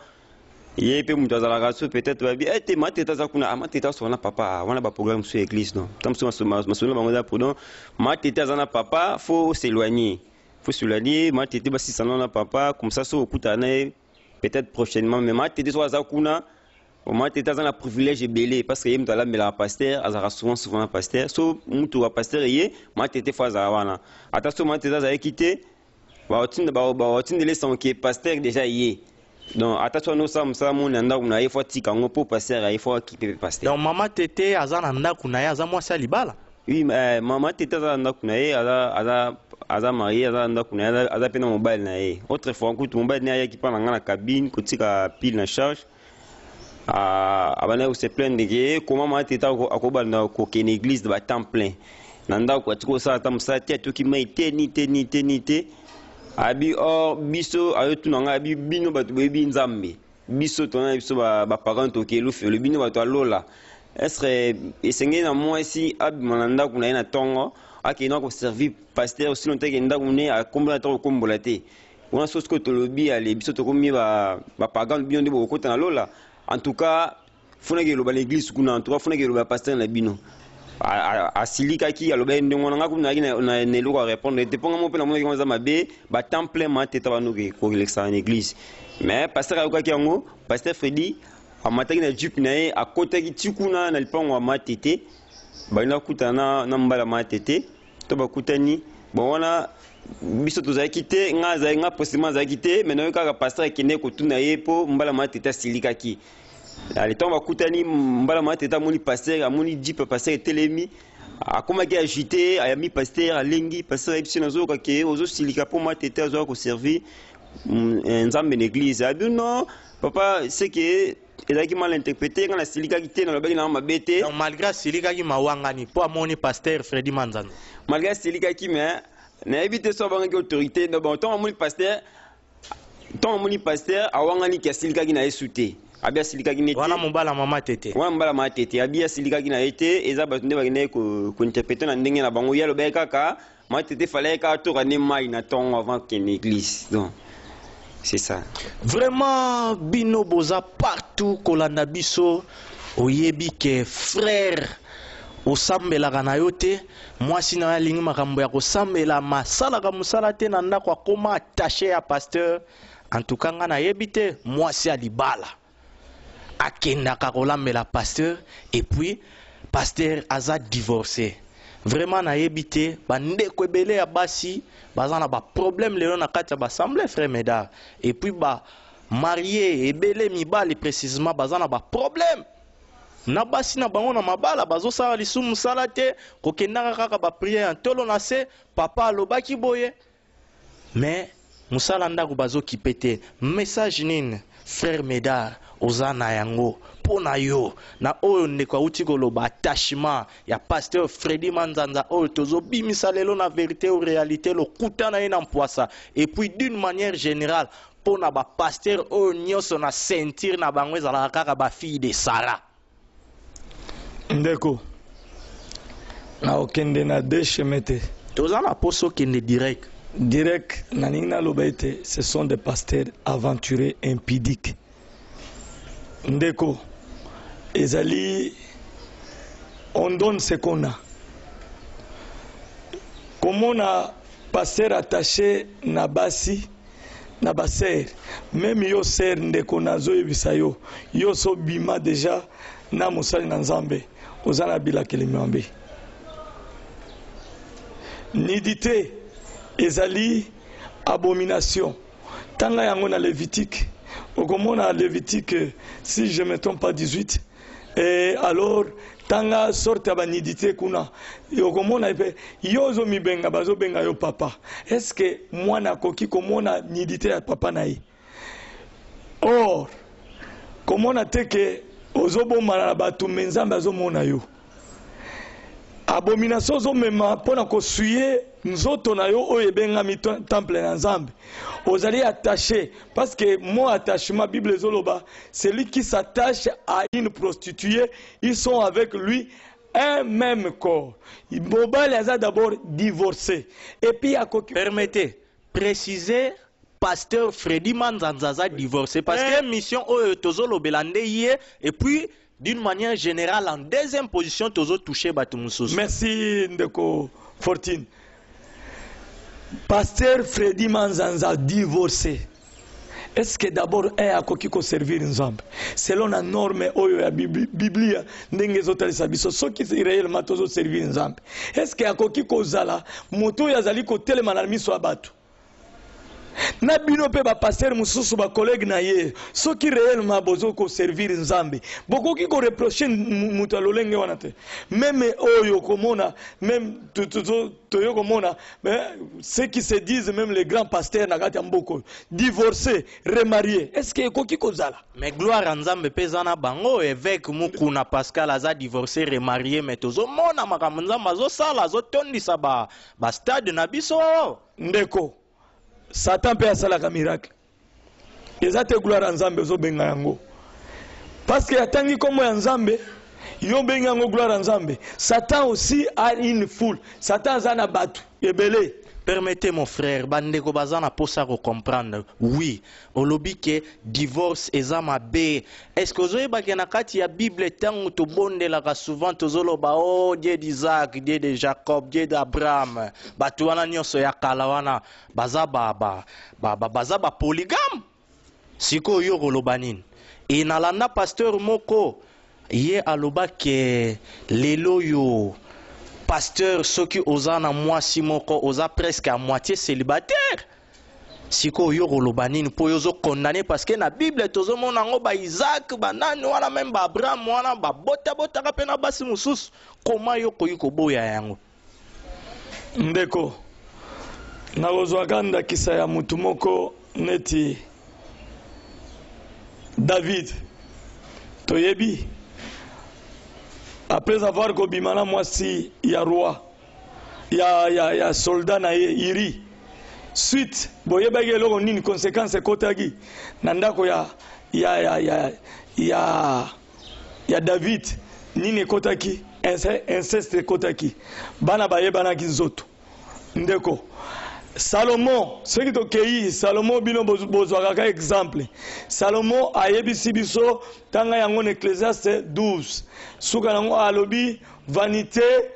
ye mpe moto azalaka so. Peut-être babi ete mama Tete aza kuna, mama Tete asoka na papa wana, baprogramme mosusu ya église. Non, ta mosusu masolo na bango eza prudent. Mama Tete aza na papa, faut s'éloigner, faut s'éloigner. Mama Tete basisana na papa, comme ça so okutana na ye peut-être prochainement. Mais mama Tete soki aza kuna, mama Tete aza na privilège ebele, parce que ye moto alambelaka pasteur, azalaka souvent souvent na pasteur. So mutu wa pasteur ye, mama Tete faut azala wana. Ata so mama Tete azalaki te, baotindela esango ke pasteur déjà ye. Donc ata so wana osala mosala moni na ndako na ye, faut atika yango mpo pasteur aye, faut akipe mpe pasteur. Donc mama Tete aza na ndako na ye, aza mwasi ya libala? Oui, mama Tete aza na ndako na ye, aza marié, aza na ndako na ye, aza mpe na mobali na ye. Autrefois kutu mobali na ye ayaki mpa na nga na cabine kotika pile na charge, abandaki kose plaindre ke koma mama Tete akobanda kokende église ba temps plein, na ndako atiki kosala ata mosala te, atoki mai te, ni te, ni te, ni te. Abi or biso ayotuna ngai, abi: "Bino bato boyebi Nzambe, biso tona biso baparent toke lufelo, bino bato alola, est-ce esengeli na mwasi abima na ndako na ye na ntongo, akende koservir pasteur, sino teke ndako ne akombola ta kokombola te?" Wana so sikoyo tolobi ale biso tokomi bapagano, bino nde bokokota na lola. En tout cas funaki eloba na église kuna, en tout cas funaki eloba pasteur na bino. Asilikaki, alobaki ndenge wana. Nga kuna nayaki na eloko ya répondre te, mpo nga mo mpe namonaki ngo eza mabe, batemps plein ma Tete bano kolekisa na église. Mais pasteur ayokaki yango. Pasteur Fredi amataki na jeep na ye, akotaki ti kuna na lipango ya ma Tete, balingi akutana na mbala ma Tete to bakutani. Bon, wana biso tozalaki te, nga azalaki, nga possiblement azalaki te, mais nayoki kaka pasteur akende kotuna ye mpo mbala ma Tete asilikaki. Ale, ntango bakutani, mbala ma Tete amoni pasteur, amoni jeep ya pasteur etelemi, akomaki agité, ayami pasteur, alengi pasteur, ayebi biso: "Nazoyoka ke ozosilika mpo ma Tete azoya koservir Nzambe na église." Abi: "Non papa, c'est que ezalaki mal interprété, nga nasilikaki te, nalobaki nanga mabe te." Donc malgré asilikaki, mawangani mpo amoni pasteur Fredi Manzanza? Malgré asilikaki, mais nayebi te so abangaki autorité. Bon, ntango amoni pasteur, awangani ke asilikaki na ye su te. Abi asilikaki ne te. Wana mobala mama Tete? Wana mobala mama Tete. Abi asilikaki na ye te, eza bato nde bakendaki kointerpréter na ndenge na bango. Ye alobaki kaka mama Tete fallait kaka toka nde mai na ntongo avant kende église. Donc c'est ça. Vraiment, bino boza partout kolanda biso, oyebi ke frère osambelaka na yo te, mwasi na yo alingi makambo ya kosambela, masalaka mosala te na ndako, akoma attaché ya pasteur. En tout cas nga nayebi te, mwasi ya libala akendaka kolambela pasteur, et puis pasteur aza divorcé. Vraiment nayebi te, bandeko ebele ya basi baza na baproblème lelo na kati ya baassemblée, frère Médard, et puis bamariés ebele, mibali précisement, baza na baproblème na basi na bango na mabala, bazosala lisusu mosala te, kokendaka kaka baprière ya ntolo na se. Papa alobaki boye. Mais mosala ndako bazokipe te. Message nini, frère Médard, oza na yango mpo na yo na oyo ndeko awuti koloba, attachement ya pasteur Fredi Manzanza oyo tozobimisa lelo na Vérité ou Réalité, lokuta na ye na mpwasa, et puis d'une manière générale mpo na bapasteur oyo nyonso na ceinture na bango ezalaka kaka bafille de Sara? Ndeko, nakokende na deux chemin te. Toza na poso, okende direct. Direct, nalingi naloba ete ce sont des pasteurs aventurés, impudiques. Ndeko, ezali on donne ce qu'on a. Komona pasteur attaché na basi, na basœur, même yo sœur, ndeko, nazoyebisa yo, yo so bima déjà na mosali na Nzambe, oza na bilakeli mabe. Nudité ezali abomination. Tanga yango na Lévitique, okomona Lévitique, si je me trompe pas, 18. Et alors tanga sorte ya banudité kuna, okomona mpe yo ozomibenga, bazobenga yo papa. Est ce que mwana akoki komona nudité ya papa na ye? Or komona te ke ozobomana na bato, me Nzambe azomona yo. Abomination ozomema mpo na kosouiller nzoto na yo oyo ebengami temple na Nzambe. Ozali attaché, parce que mot attachement, Bible ezoloba: celui qui s'attache à une prostituée, ils sont avec lui un même corps. Mobali aza d'abord divorcé et puis akoki Permettez, préciser, pasteur Fredi Manzanza aza divorcé, parce que mission oyo tozolobela nde ye, et puis d'une manière générale, en deuxième position, tozotouche bato mosusu. Merci, ndeko Fortune. Pasteur Fredi Manzanza divorcé, est-ce que d'abord un akoki koservir Nzambe selon na norme oyo ya Biblia ndenge ezotalisa biso? Soki réellement tozoservir Nzambe, est ce que akoki kozala moto oyo azali kotelema na miso ya bato na bino mpe bapasteur mosusu, bacollègue na ye? Soki réellement bozo koservir Nzambe, bokoki koreprocher moto ya lolenge wana te. Même oyo komona, même toyo komona, mais ceux qui se disent même les grands pasteurs na kati ya mboka oyo, divorcé, remarié, est ce que ekoki kozala? Mais gloire ya Nzambe mpe eza na bango. Évêque Mukuna Pascal aza divorcé, remarié, mais tozomona makambo Nzambe azosala, azotondisa bastade na biso. Ndeko, Satan mpe asalaka miracle. Eza te gloire ya Nzambe ozobenga yango, parce que atangi nkombo ya Nzambe, yo obengi yango gloire ya Nzambe. Satan aussi a une foule. Satan aza na bato ebele. Permettez, mon frère, bandeko baza na posa kocomprendre. Oui, olobi ke divorce eza mabe. Est ce que ozoyebake na kati ya Bible, ntango tobondelaka souvent, tozoloba: "Oh Dieu d'Isaac, Dieu de Jacob, Dieu d'Abraham"? Bato wana nyonso ya kala wana baza baza bapolygame. Sikoyo yo koloba nini? E nalanda pasteur moko, ye alobake lelo oyo pasteur, soki oza na mwasi moko, oza presque à moitié célibataire. Sikoyo yo koloba nini mpo yo ozocondamner? Parce que na Bible tozomona yango, baIsaac, banani wana, même baAbraham wana babotabotaka mpe na basi mosusu. Koma yo koyi koboya yango? Ndeko, nakozwaka ndakisa ya mutu moko neti David. Toyebi, après avoir kobima na mwasi ya roi, ya soldat na ye Uri, suite boyebaki eloko nini, conséquence ekotaki na ndako ya David. Nini ekotaki? Inceste ekotaki, bana bayebanaki nzoto. Ndeko, Salomo, soki tokei Salomo, bino bozwaka kaka exemple. Salomo ayebisi biso, ntanga yango na Ecclésiaste 12, suka nango alobi: "Vanité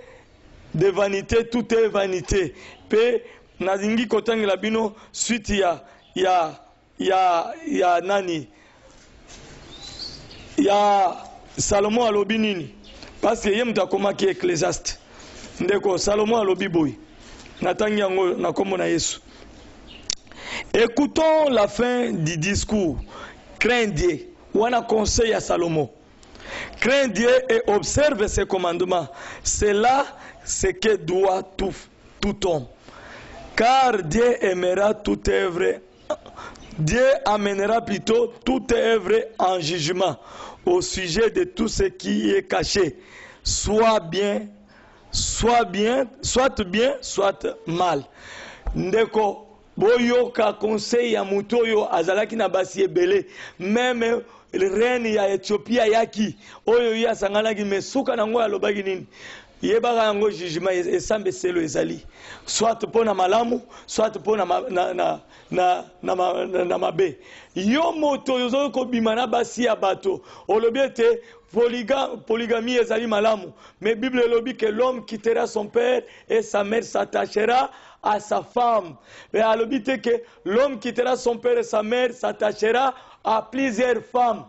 de vanité, tout est vanité." Mpe nalingi kotangela bino suite ya nani, ya Salomo. Alobi nini? Parce que ye moto akomaki Ecclésiaste. Ndeko, Salomo alobi boye, natangi yango na nkombo na Yesu: "Écoutons la fin du discours. Crains Dieu." Wana conseil ya Salomo. "Crains Dieu et observe ses commandements. C'est là ce que doit tout homme." Car Dieu aimera toute œuvre, Dieu amènera plutôt toute œuvre en jugement au sujet de tout ce qui est caché, soit bien, soit bien, soit bien, soit mal. Ndeko, boyoka conseil ya moto oyo azalaki na basi ebele, même reine ya Ethiopie ayaki oyo ye asanganaki, mais suka nango alobaki nini? Yebaka yango, jugement, esambeselo ezali soit mpo na malamu, soit mpo na, na, na, na, na, na, na mabe. Yo moto oyo ozali kobima na basi ya bato, olobi ete polygamie ezali malamu, mais Bible elobi que l'homme quittera son père et sa mère, s'attachera à sa femme. Mais alobi te que l'homme quittera son père et sa mère, s'attachera à plusieurs femmes.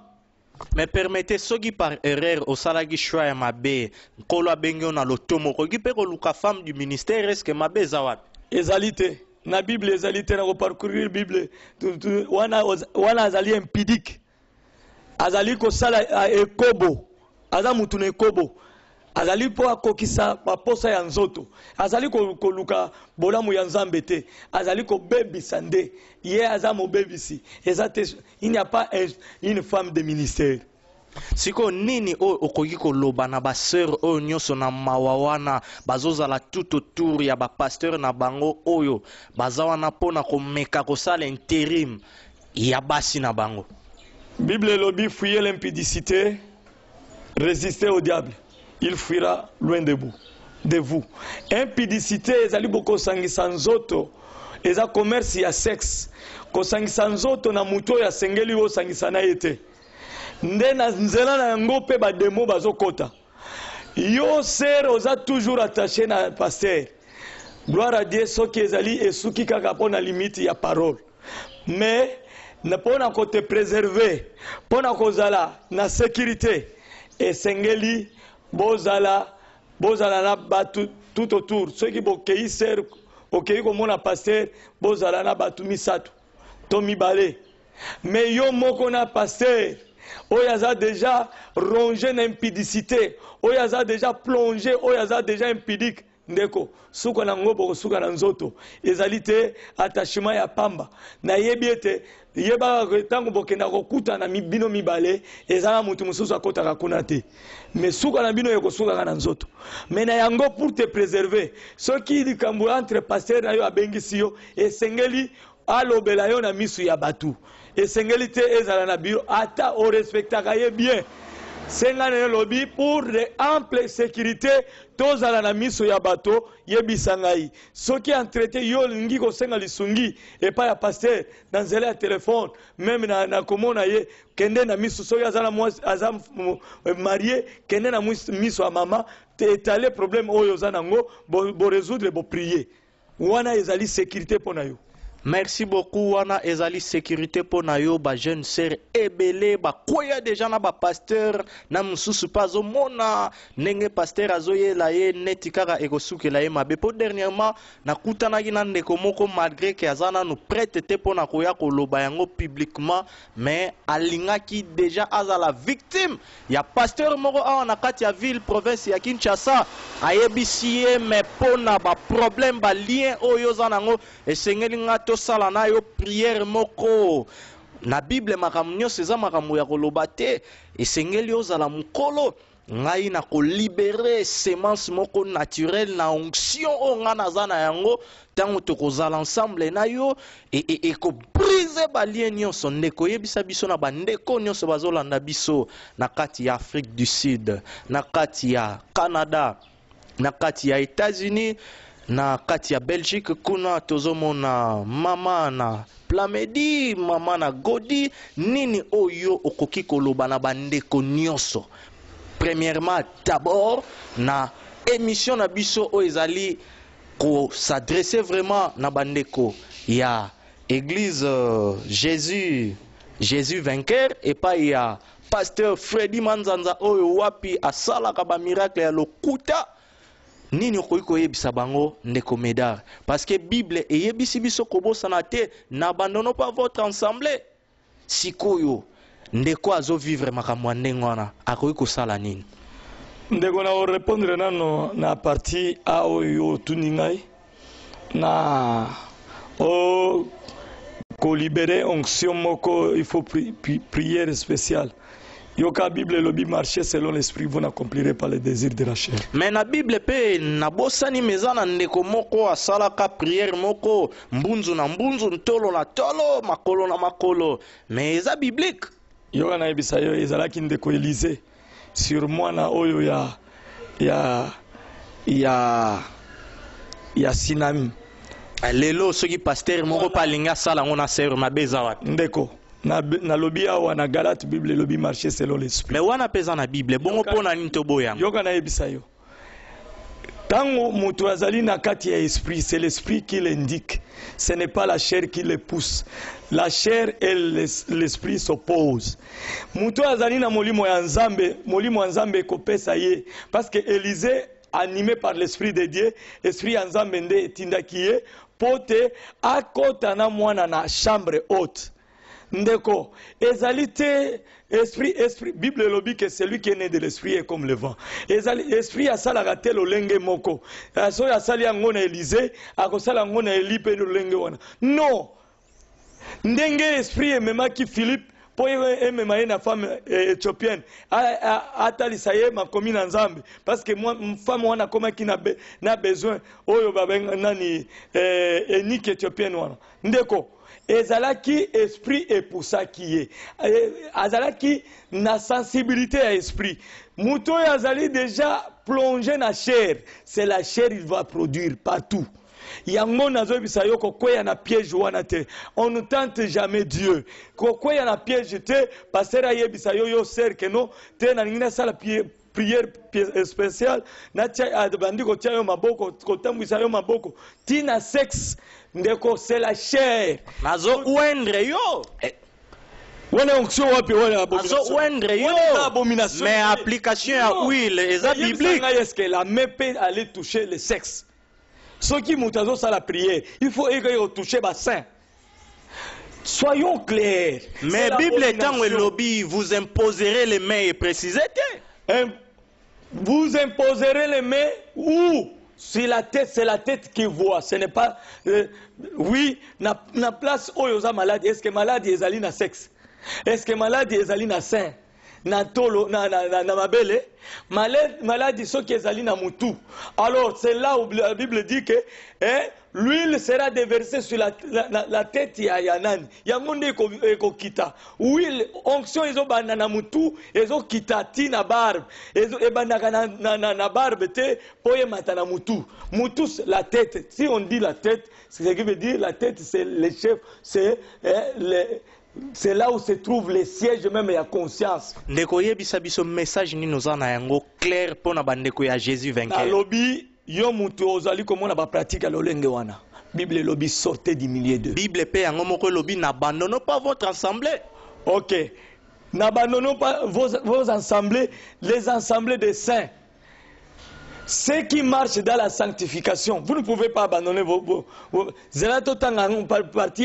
Mais permettez, soki par erreur osalaki choix ya mabe, Nkolo abengi yo na lotomo, okoki mpe koluka femme du ministère. Est-ce mabe eza wapi? Ezali te na Bible, ezali te na koparcourir Bible. Wana, wana azali impudique, azali kosala ekobo, aza mutu na ekobo, azali mpo akokisa baposa ya nzoto, azali koluka bolamu ya Nzambe te, azali kobebisa nde ye, aza mobebisi. Eza te, il n'y a pas une femme de ministère. Sikoyo nini oyo okoki koloba na basœur oyo nyonso na mawa wana bazozala tout autour ya bapasteur na bango oyo baza wana mpona komeka kosala intérim ya basi na bango? Bible elobi: fuyez l'impudicité, résistez au diable, il fuira loin de vous. De vous. Impudicité ezali bokosangisa nzoto, eza commerce ya sexe, kosangisa nzoto na motu oyo asengeli osangisa na ye te. Nde na nzela na yango mpe badémons bazokɔta. Yo sœur oza toujours attaché na pasteur, gloire à Dieu soki ezali esuki kaka mpo na limite ya parole, mais mpo na kote préserver, mpo na kozala na sécurité, esengeli bozala na bato tout autour. Soki bokei, sœur okei komona pasteur, bozala na bato misato to mibale. Mais yo moko na pasteur oyo aza déjà rongé na impudicité, oyo aza déjà plongé, oyo aza déjà impudique, ndeko, suka na yango bokosuka na nzoto. Ezali te attachement ya pamba. Nayebi ete yebaka ntango bokenda kokutana bino mibale, eza na motu mosusu akɔtaka kuna te, mais suka na bino ekosukaka na nzoto. Mais na yango, pour te préserver, soki likambo entre pasteur na yo abengisi yo, esengeli alobela yo na miso ya bato, esengeli te ezala na biro. Ata orespectaka ye bien, senga na ye, lobi: pour de ample sécurité, tozala na miso ya bato, yebisa ngai. Soki entretien yo olingi kosenga lisungi epai ya pasteur na nzela ya telefone, même na komona ye, kende na miso. Soki aza na mwasi, aza marié, kende na miso ya mama, etale problème oyo oza nango, borésoudre, boprier. Wana ezali sécurité mpo na yo. Merci beaucoup. Wana ezali sécurité mpo na yo. Bajeune sœur ebele bakwea déjà na bapasteur na mosusu mpe azomona ndenge pasteur azoyela ye neti kaka ekosukela ye mabe. Mpo dernièrement nakutanaki na ndeko moko, malgré que aza nanu prête te mpo na koya koloba yango publiquement, mais alingaki déjà azala victime ya pasteur moko awa na kati ya ville province ya Kinshasa. Ayebisi ye: mais mpo na baproblème, balien oyo oza nango, esengeli nga tosala na yo prière moko. Na Bible makambo nyonso eza makambo ya koloba te, esengeli ozala mokolo ngai na kolibérer semence moko naturelle na onction oyo ngai naza na yango. Ntango tokozala ensemble na yo, ekobriser balien nyonso. Ndeko, oyebisa biso na bandeko nyonso bazolanda biso na kati ya Afrique du Sud, na kati ya Canada, na kati ya États-Unis, na kati ya Belgique kuna, tozomona mama na Plamedi, mama na Godi. Nini oyo okoki koloba na bandeko nyonso, premièrement, d'abord na émission na biso oyo ezali kos'adresser vraiment na bandeko ya église Jésus Vainqueur epai ya pasteur Fredi Manzanza, oyo wapi asalaka bamiracle ya lokuta? Nini okoki koyebisa bango, ndeko Médard? Parce que Bible eyebisi biso kobosana te: n'abandonnons pas votre assemblée. Sikoyo ndeko azovivre makambo ya ndenge wana, akoki kosala nini? Ndeko, na korépondre nano na partie a oyo otuni ngai. Na o kolibere onction moko, il faut prière spéciale. Yoka, Bible elobi: marcher selon l'esprit, vous n'accomplirez pas les désirs de la chair. Mais na Bible mpe, nabosani, mais eza na ndeko moko asalaka prière moko, mbunzu na mbunzu, ntolo na tolo, makolo na makolo, mais eza biblique. Yoka, nayebisa yo, ezalaki ndeko Élysée sur mwana oyo ya Sinami. Lelo soki pasteur moko mpe alingi asala yango na sœur, mabe eza wapi? Ndeko, nalobi awa na Galate, Bible elobi: marcher selon l'esprit. Mais wana mpe eza na Bible bongo, mpo na nini toboya yango? Yoka, nayebisa yo, ntango moto azali na kati ya esprit, c'est l'esprit qui l'indique, ce n'est pas la chair qui le pousse. La chair et l'esprit s'opposent. Moto oyo azali na molimo ya Nzambe, molimo ya Nzambe ekopesa ye, parce que Élisée, animé par l'esprit de Dieu, esprit ya Nzambe nde etindaki ye mpo te akɔta na mwana na chambre haute. Ndeko, ezali te esprit. Esprit, Bible elobi que celui qui est né de l'esprit est comme le vent. Ezali esprit asalaka te lolenge moko. Soki asali yango na Élysée, akosala yango na Eli mpe lolenge wana? Non. Ndenge esprit ememaki Philippe mpo emema ye na femme éthiopienne, atalisa ye makomi na Nzambe, parce que femme wana akomaki na besoin oyo babenga nani, eunuque éthiopienne wana. Ndeko, ezalaki esprit epusaki ye. Azalaki na sensibilité ya esprit. Moto oyo azali déjà plongé na chair, c'est la chair, il va produire partout. Yango nazoyebisa yo, kokweya na piège wana te. On ne tente jamais Dieu. Kokweya na piège te. Pasteur ayebisa yo, yo sœur, que non te, nalingi nasala prière spéciale, natia, bandi kotia yo maboko, kotambwisa yo maboko ntina sexe. Ndeko, c'est la chair. Nazo oindre yo. Wana onction wapi wana? Azo oindre yo. Abomination. Mais application ya huile eza biblique. Ngai, est-ce que la main peut aller toucher le sexe? Soki moto azosala prière, il faut eke kotoucher baseins. Soyons clairs. Mais Bible ntango elobi: vous imposerez les mains, eprécise te. Vous imposerez les mains où? Sur la tête. C'est la tête qui voit, ce n'est pas oui, na place oyo oza malade. Est ce que maladi ezali na sexe? Est ce que maladi ezali na sein, na tolo, na mabele? Maladi soki ezali na mutu, alors c'est là où la Bible dit que, hein, l'huile sera déversée sur la tête ya nani. Yango nde ekokita. Huile, onction ezobanda na mutu, ezokita ti na barbe. Ebandaka na barbe te mpo emata na mutu. Mutu, la tête. Si on dit la tête, ce qui veut dire la tête, c'est le chef, c'est, hein, c'est là où se trouve le siège même ya conscience. Ndeko, oyebisa biso message nini oza na yango clair mpo na bandeko ya Jésus vainqueur. Nalobi, yo moto ozali komona bapratique ya lolenge wana, Bible elobi: sortez du milieu d'eux. Bible mpe yango moko elobi: n'abandonnons pas votre assemblée. Ok, n'abandonnons pas vos assemblées, les assemblées des saints, ceux qui marchent dans la sanctification. Vous ne pouvez pas abandonner vos. Zela, totanga yango, partie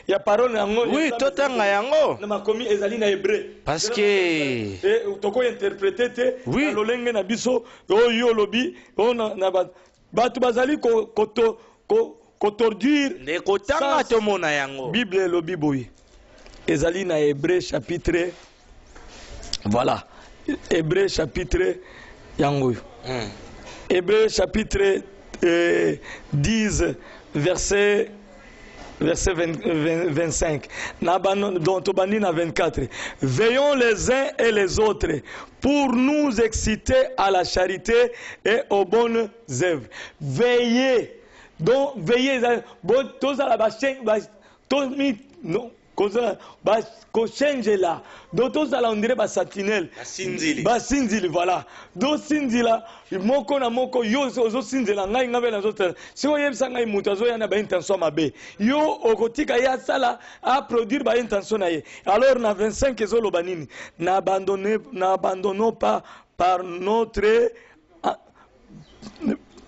ya parole yango. Oui, totanga yango. Na makomi ezali na hébreu. Parce que Tokointerpréter te na lolenge na biso oyo olobi oyo na bato bazali kotordure. Ndeko, tanga tomona yango. Bible elobi boye, ezali na Hébreu chapitre, voilà, Hébreu chapitre yango oyo. Hébreu chapitre 10, verset 20, 20, 25. Donc, tobandi na 24. Veillons les uns et les autres pour nous exciter à la charité et aux bonnes œuvres. Veillez. Donc, veillez. Bon, tozala ba non, kozala kochange donc tozala on dirait basentinelle. Basinzili. Basinzili, voilà. Donc sinzila moko na moko. Yo ozosinzela ngai, ngai mpe nazotala. Soki oyebisa ngai moto azoya na baintention mabe, yo okotika ye asala, aproduire baintention na ye. Alors na 25 ezoloba nini? N'abandonnons pas par notre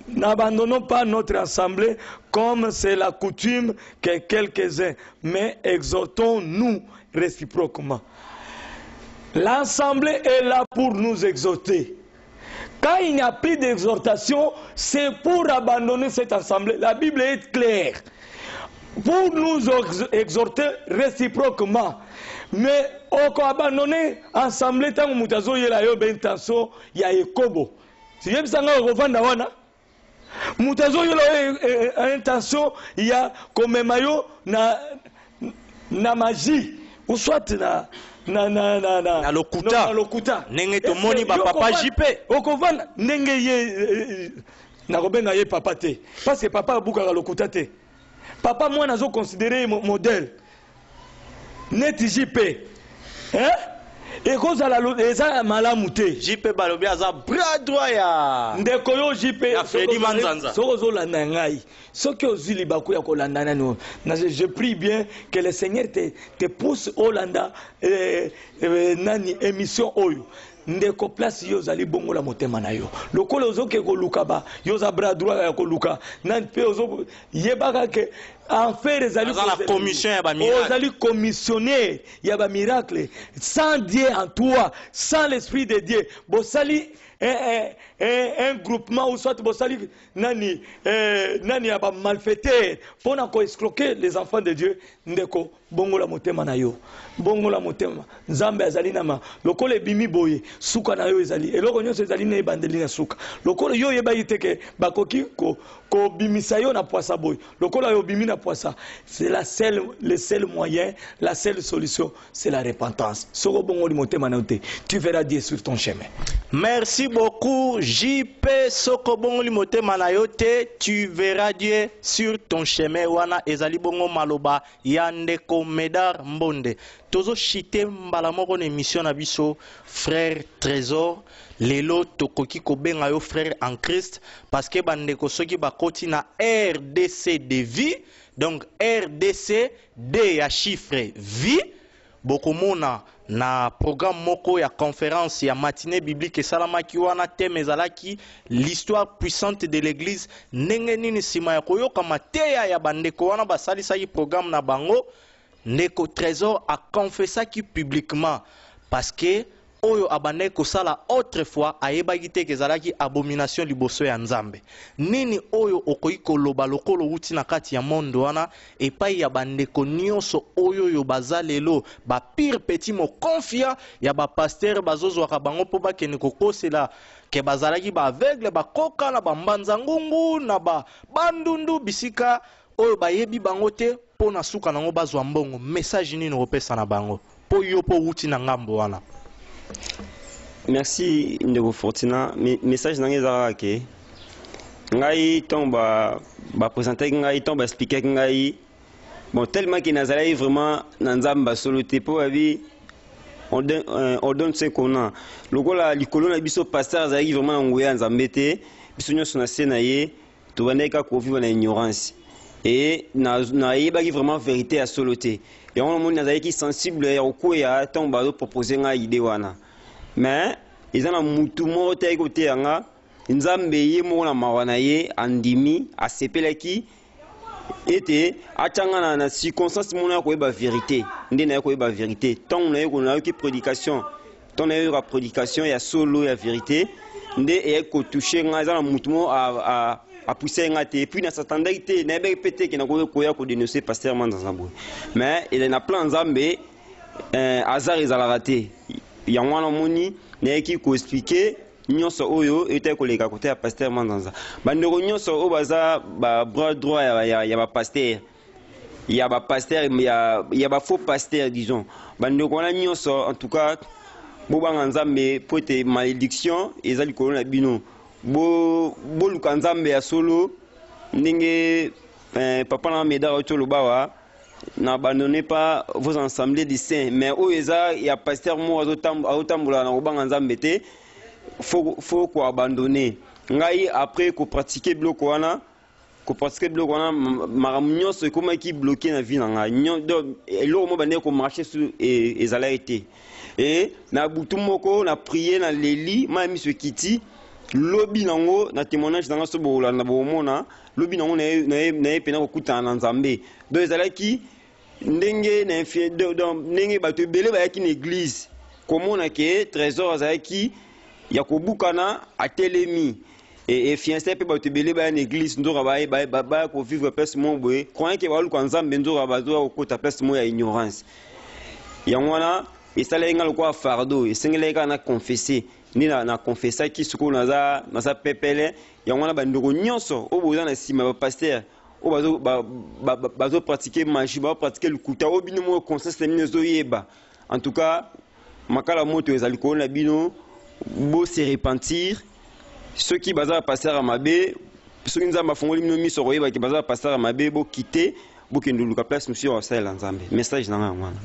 N'abandonnons pas notre assemblée comme c'est la coutume que quelques-uns, mais exhortons-nous réciproquement. L'assemblée est là pour nous exhorter. Quand il n'y a plus d'exhortation, c'est pour abandonner cette assemblée. La Bible est claire. Pour nous exhorter réciproquement. Mais oko abandonner assemblée ntango moto azoyela yo baintention ya ekobo. Yebisa ngai, okovanda wana? Moto azoyela yo intention ya komema yo na magie ou soit na Na lokuta. Na lokuta. Ndenge tomoni ba papa JP. Okovanda ndenge ye nakobenga ye papa te, parce que papa abukaka lokuta te. Papa mwana azoconsidérer ye modèle neti JP, hein? Ekozala eza malamu te. JP balobi aza bras droit ya Ndeko yo JP, Ya Fredi soki Manzanza. Soki ozolanda ngai, soki ozwi libaku ya kolanda nani je prie bien que le Seigneur te pousse olanda nani émission oyo. Ndeko, place yo ozali, bongola motema na yo. Lokola ozoke koluka ba yo oza bras droit ya koluka nani mpe ozo yebaka ke enfer ezali Aza na kozela commission yo. Ya bamiracle. Ozali commissionnaire ya bamiracle sans Dieu en toi, sans l'esprit de Dieu. Bosali un groupement ou soit bosali nani ya bamalfaiteur mpona koescroquer les enfants de Dieu. Ndeko, bongola motema na yo, bongola motema. Nzambe azali na ma lokola ebimi boye, suka na yo ezali. Eloko nyonso ezali na ebandeli na suka. Lokola yo oyebaki te ke bakoki kobimisa yo na pwasa boye, lokola yo obimi na pwasa, c'est la seule le seul moyen, la seule solution, c'est la repentance. Soki obongoli motema na yo te, tu verras Dieu sur ton chemin. Merci beaucoup, JP. Soko bongoli motema na yo te, tu verras Dieu sur ton chemin. Wana ezali bongo maloba ya ndeko Medar Mbonde. Tozochuter mbala moko na émission na biso, frère Trésor. Lelo tokoki kobenga yo frère en Christ parce que bandeko soki bakoti na RDC de vie, donc RDC D ya chiffre vie, bokomona na programme moko ya conférence ya matinée biblique esalamaki wana, thème ezalaki "L'histoire puissante de l'église". Ndenge nini nsima ya koyoka mateya ya bandeko wana basalisaki programme na bango, ndeko Trésor aconfessaki publiquement parce que oyo abandaki kosala autrefois, ayebaki te ke ezalaki abomination liboso ya Nzambe. Nini oyo okoki koloba lokola owuti na kati ya monde wana epai ya bandeko nyonso oyo baza lelo bapire petit mokonfia ya bapasteur, bazozwaka bango mpo bakende kokosela ke bazalaki baaveugle, bakoka na bambanza ngungu na bandundu, bisika oyo bayebi bango te, mpo na suka nango bazwa mbongo? Message nini okopesa na bango mpo yo mpo owuti na ngambo wana? Merci, ndeko Fortina. Message na ngai eza kaka ke ngai, ntango baprésentaki ngai, ntango baexpliquaki ngai, bon, tellement ke nazalaki vraiment na Nzambe basolo te, mpo babi on donne ce qu'on a. Lokola likolo na biso pasteur azalaki vraiment na nguya ya Nzambe te, biso nyonso na se na ye tobandaki kaka kovivre na ignorance e nayebaki vraiment vérité ya solo te. Yango namoni nazalaki sensible ya kokwea ntango bazopropose ngai idée wana. Mais eza na mutu moko te ayaki koteya nga. Nzambe ye moko na mawa na ye andimi, asepelaki ete atianga na circonstance moko ya koyeba vérité. Nde naye koyeba vérité ntango naye nayoki prédication. Ntango nayoka prédication ya solo ya vérité, nde eyaki kotoucher nga. Eza na mutu moko apousse nga te. Et puis nasatandaki te, nayebaki mpe te ke nakoki koya kodénoncer pasteur Manzanza boye. Mais eza na plan Nzambe, hasard ezalaka te. Yango wana omoni nayaki koexpliquer nyonso oyo etaki koleka kote ya pasteur Manzanza. Bandeko nyonso oyo baza babras droit ya bapasteur, ya bapasteur, ya bafaux pasteur, disons, bandeko wana nyonso, en tout cas bobanga Nzambe po ete malédiction eza likolo na bino. Boluka Nzambe ya solo ndenge papa na Medar auti oloba awa: "N'abandonnez pas vos assemblées de saints." Mais oyo eza ya pasteur moko azotambola na kobanga Nzambe te, faut koabandonner. Ngai, après kopratiquer biloko wana, makambo nyonso ekomaki bloqué na vie na ngai. Donc eloko moko bandeki komarcher su ezalaki te. E na butu moko na prier, na leli, mai miso ekiti. Lobi nango na témoignage na nga, so bokolanda, bokomona lobi nango naye mpena kokutana na Nzambe. Donc ezalaki ndenge na donc ndenge bato ebele bayaki na église komona ke Trésor azalaki. Ya kobukana atelemi e fiancé mpe bato ebele baya na église, nzoka baya kovivre place moko boye, croyant ke baluka Nzambe, nzoka bazoya kokota place moko ya ignorance. Yango wana esalaki nga lokola fardeau, esengelaki kaka na confesse nde na confessaki. Sikoyo naza pepele. Yango wana, bandeko nyonso oyo boza na nsima, bapasteur oyo bazopratike magie, bazopratike lokuta, oyo bino moko conscience na bino ezoyeba, en tout cas makala moto ezali likolo na bino. Bose repentir. Soki baza bapasteur ya mabe, soki Nzambe afongoli bino miso koyebaki baza bapasteur ya mabe, bokite, bokende luka place mosusu ya kosalela Nzambe. Message na ngai yango wana.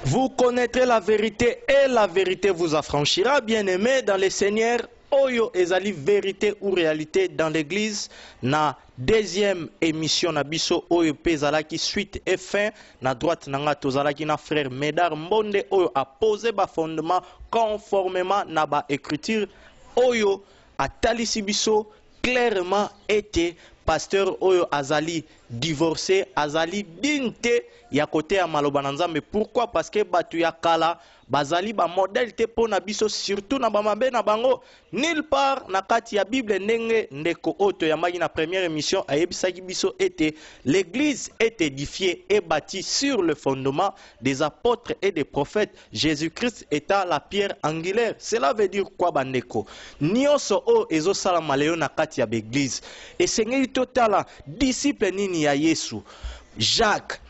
Vous connaîtrez la vérité et la vérité vous affranchira, bien-aimés dans le Seigneur. Oyo ezali Vérité ou réalité dans l'église, na deuxième émission na biso oyo mpe ezalaki suite et fin. Na droite na nga tozalaki na frère Médard Mbonde oyo apose bafondement conformément na baécriture, oyo atalisi biso clairement ete pasteur oyo azali divorcé, azali digne te ya koteya maloba na Nzambe. Pourquoi? Parce que bato ya kala bazali bamodèle te mpo na biso, surtout na bamabe na bango. Nulle part na kati ya Bible, ndenge ndeko oyo toyambaki na première émission ayebisaki biso ete l'église est édifiée et bâtie sur le fondement des apôtres et des prophètes, Jésus-Christ étant la pierre angulaire. Cela veut dire quoi, bandeko nyonso oyo ezosalama lelo na kati ya baeglise? Esengeli totala disciple nini ya Yesu, Jacques,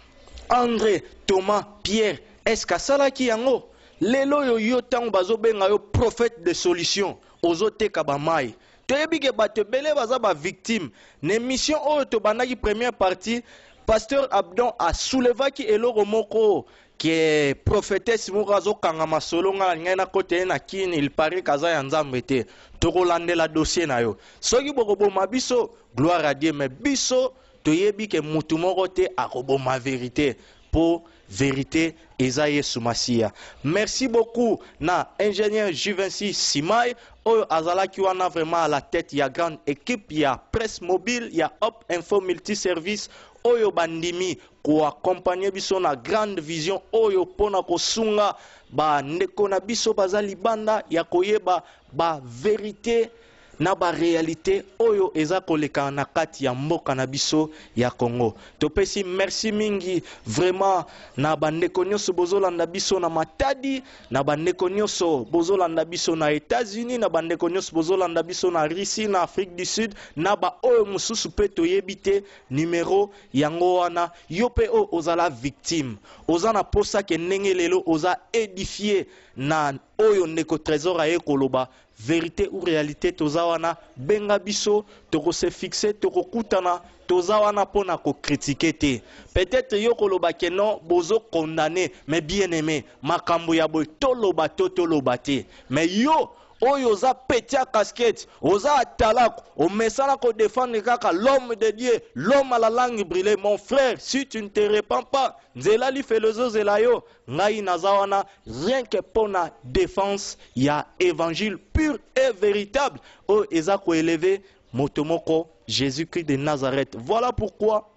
André, Thomas, Pierre, est-ce asalaki yango? Lelo oyo yo, ntango bazobenga yo prophète de solution, ozoteka bamai. Toyebi ke bato ebele baza bavictime. Na émission oyo tobandaki première partie, pasteur Abdon asoulevaki eloko moko ke prophétesse moko azokanga masolo. Ngai ngai nakota ye na Kini, il paraît kaza ya Nzambe te. Tokolandela dossier na yo. Soki bokoboma biso, gloire à Dieu, mais biso toyebi ke mutu moko te akoboma vérité, mpo vérité eza Yesu Masiya. Merci beaucoup na ingénieur Juvenci Simai oyo azalaki wana vraiment à la tête ya grande équipe ya presse mobile ya Hop Info Multiservice, oyo bandimi koaccompagne biso na grande vision oyo mpona kosunga bandeko na biso baza libanda ya koyeba bavérité na baréalité oyo eza koleka na kati ya mboka na biso ya Congo. Topesi merci mingi vraiment na bandeko nyonso bozolanda biso na Matadi, na bandeko nyonso bozolanda biso na États-Unis, na bandeko nyonso bozolanda biso na Russie, na Afrique du Sud, na baoyo mosusu mpe toyebi te numero yango wana. Yo mpe oyo ozala victime, oza na posa ke ndenge lelo oza édifié na oyo ndeko Trésor aye koloba, vérité ou réalité, toza wana. Benga biso, tokose fixe, tokokutana. Toza wana mpona kokritike te. Peut-être yo koloba ke non, bozokondane, mais bien aimé, makambo ya boye toloba to toloba te. Mais yo oyo oza petit ya casquette, oza atalako, omesana kodefendre kaka l'homme de Dieu, l'homme à la langue brûlée, mon frère, si tu ne te repens pas, nzela lifelo ezozela yo. Ngai naza wana rien que mpona défense ya évangile pur et véritable oyo eza koélever moto moko, Jésus-Christ de Nazareth. Voilà pourquoi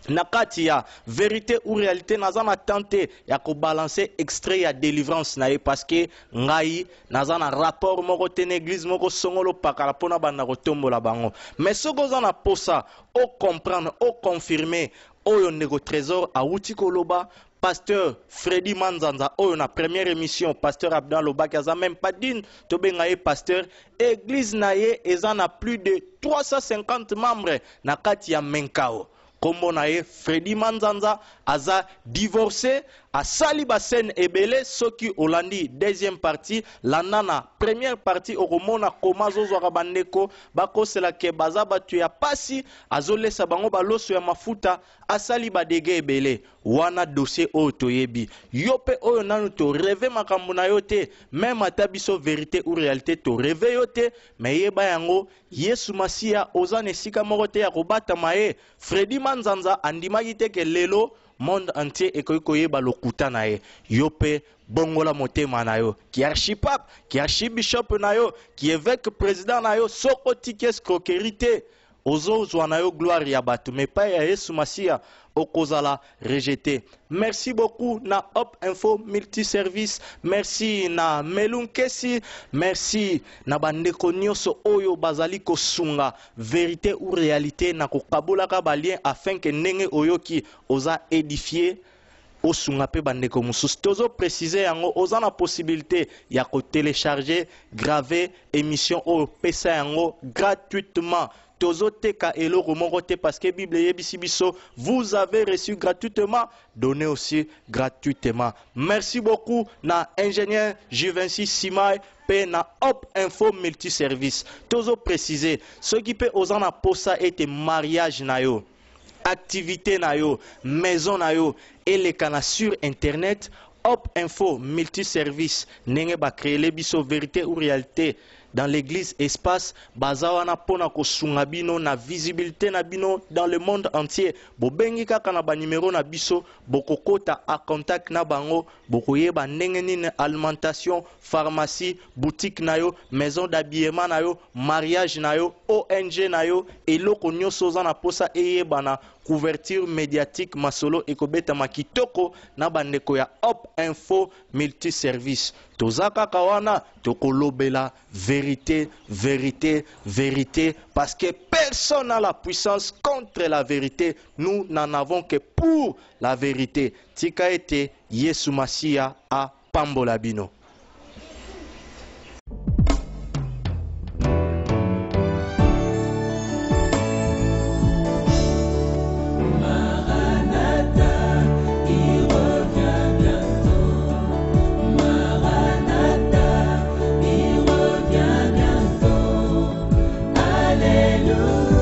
na kati ya Vérité ou réalité, naza na tente ya kobalancer extrait ya délivrance na ye, parce que ngai naza na rapport moko te na église moko songolo pakala mpona banda kotombola bango. Mais soki oza na posa ocomprendre, oconfirme oyo ndeko Trésor awuti koloba, pasteur Fredi Manzanza oyo na première émission pasteur Abdan alobaki aza même pas digne tobenga ye pasteur, église na ye eza na plus de 350 membres na kati ya Menkao. Nkombo na ye Fredi Manzanza, aza divorcé, asali bascène ebele. Soki olandi deuxième partie, landa na première partie, okomona koma azozwaka bandeko bakoselake baza bato ya pasi, azolesa bango baloso ya mafuta, asali badégâts ebele wana. Dossier oyo toyebi. Yo mpe oyo nanu torêver makambo na yo te, même ata biso Vérité ou réalité torêver yo te, mais yeba yango, Yesu Masiya oza na esika moko te ya kobatama ye. Fredi Manzanza andimaki te ke lelo monde entier ekoki koyeba lokuta na ye. Yo mpe bongola motema na yo. Ki archipape, ki archibishop na yo, ki évêque président na yo, soko otiki escroquerie te, ozozwa na yo gloire ya bato, mais epai ya Yesu Masiya. Okozala rejeté. Merci beaucoup na Hop Info Multiservice, merci na Melunkesi, merci na bandeko nyonso oyo bazali kosunga Verite ou Realite na kokabolaka ba liens afin que ndenge oyoki oza edifier, osunga pe bandeko mosusu. Tozo preciser yango, oza na possibilite ya ko telecharger, graver emission oyo, pesa yango gratuitement. Tozo teka eloko moko te parce que Bible eyebisi biso vous avez reçu gratuitement, donnez aussi gratuitement. Merci beaucoup na ingénieur Juvency Simay pe na Hop Info Multiservice. Tozo preciser soki pe oza na posa ete mariage na yo, activite na yo, maison na yo eleka na sur internet, Hop Info Multiservice ndenge ba creele biso Verite ou Realite dans l'eglise espace, baza wana pona kosunga bino na visibilite na bino dans le monde entier. Bobengi kaka na ba numero na biso, bokokota a contact na bango, bokoyeba ndenge nini alimentation, pharmacie, boutique na yo, maison d'habillement na yo, mariage na yo, ONG na yo, eloko nioso oza na posa eyebana, couverture mediatique, masolo ekobetama kitoko na ba ndeko ya Hop Info Multiservice. Toza kaka wana tokolobela verite, verite, verite parce que personne n'a la puissance contre la verite, nous n'en avons que pour la verite. Tika ete Yesu Masiya apambola bino. Maranatha, il revient bientôt. Maranatha, il revient bientôt. Alléluia.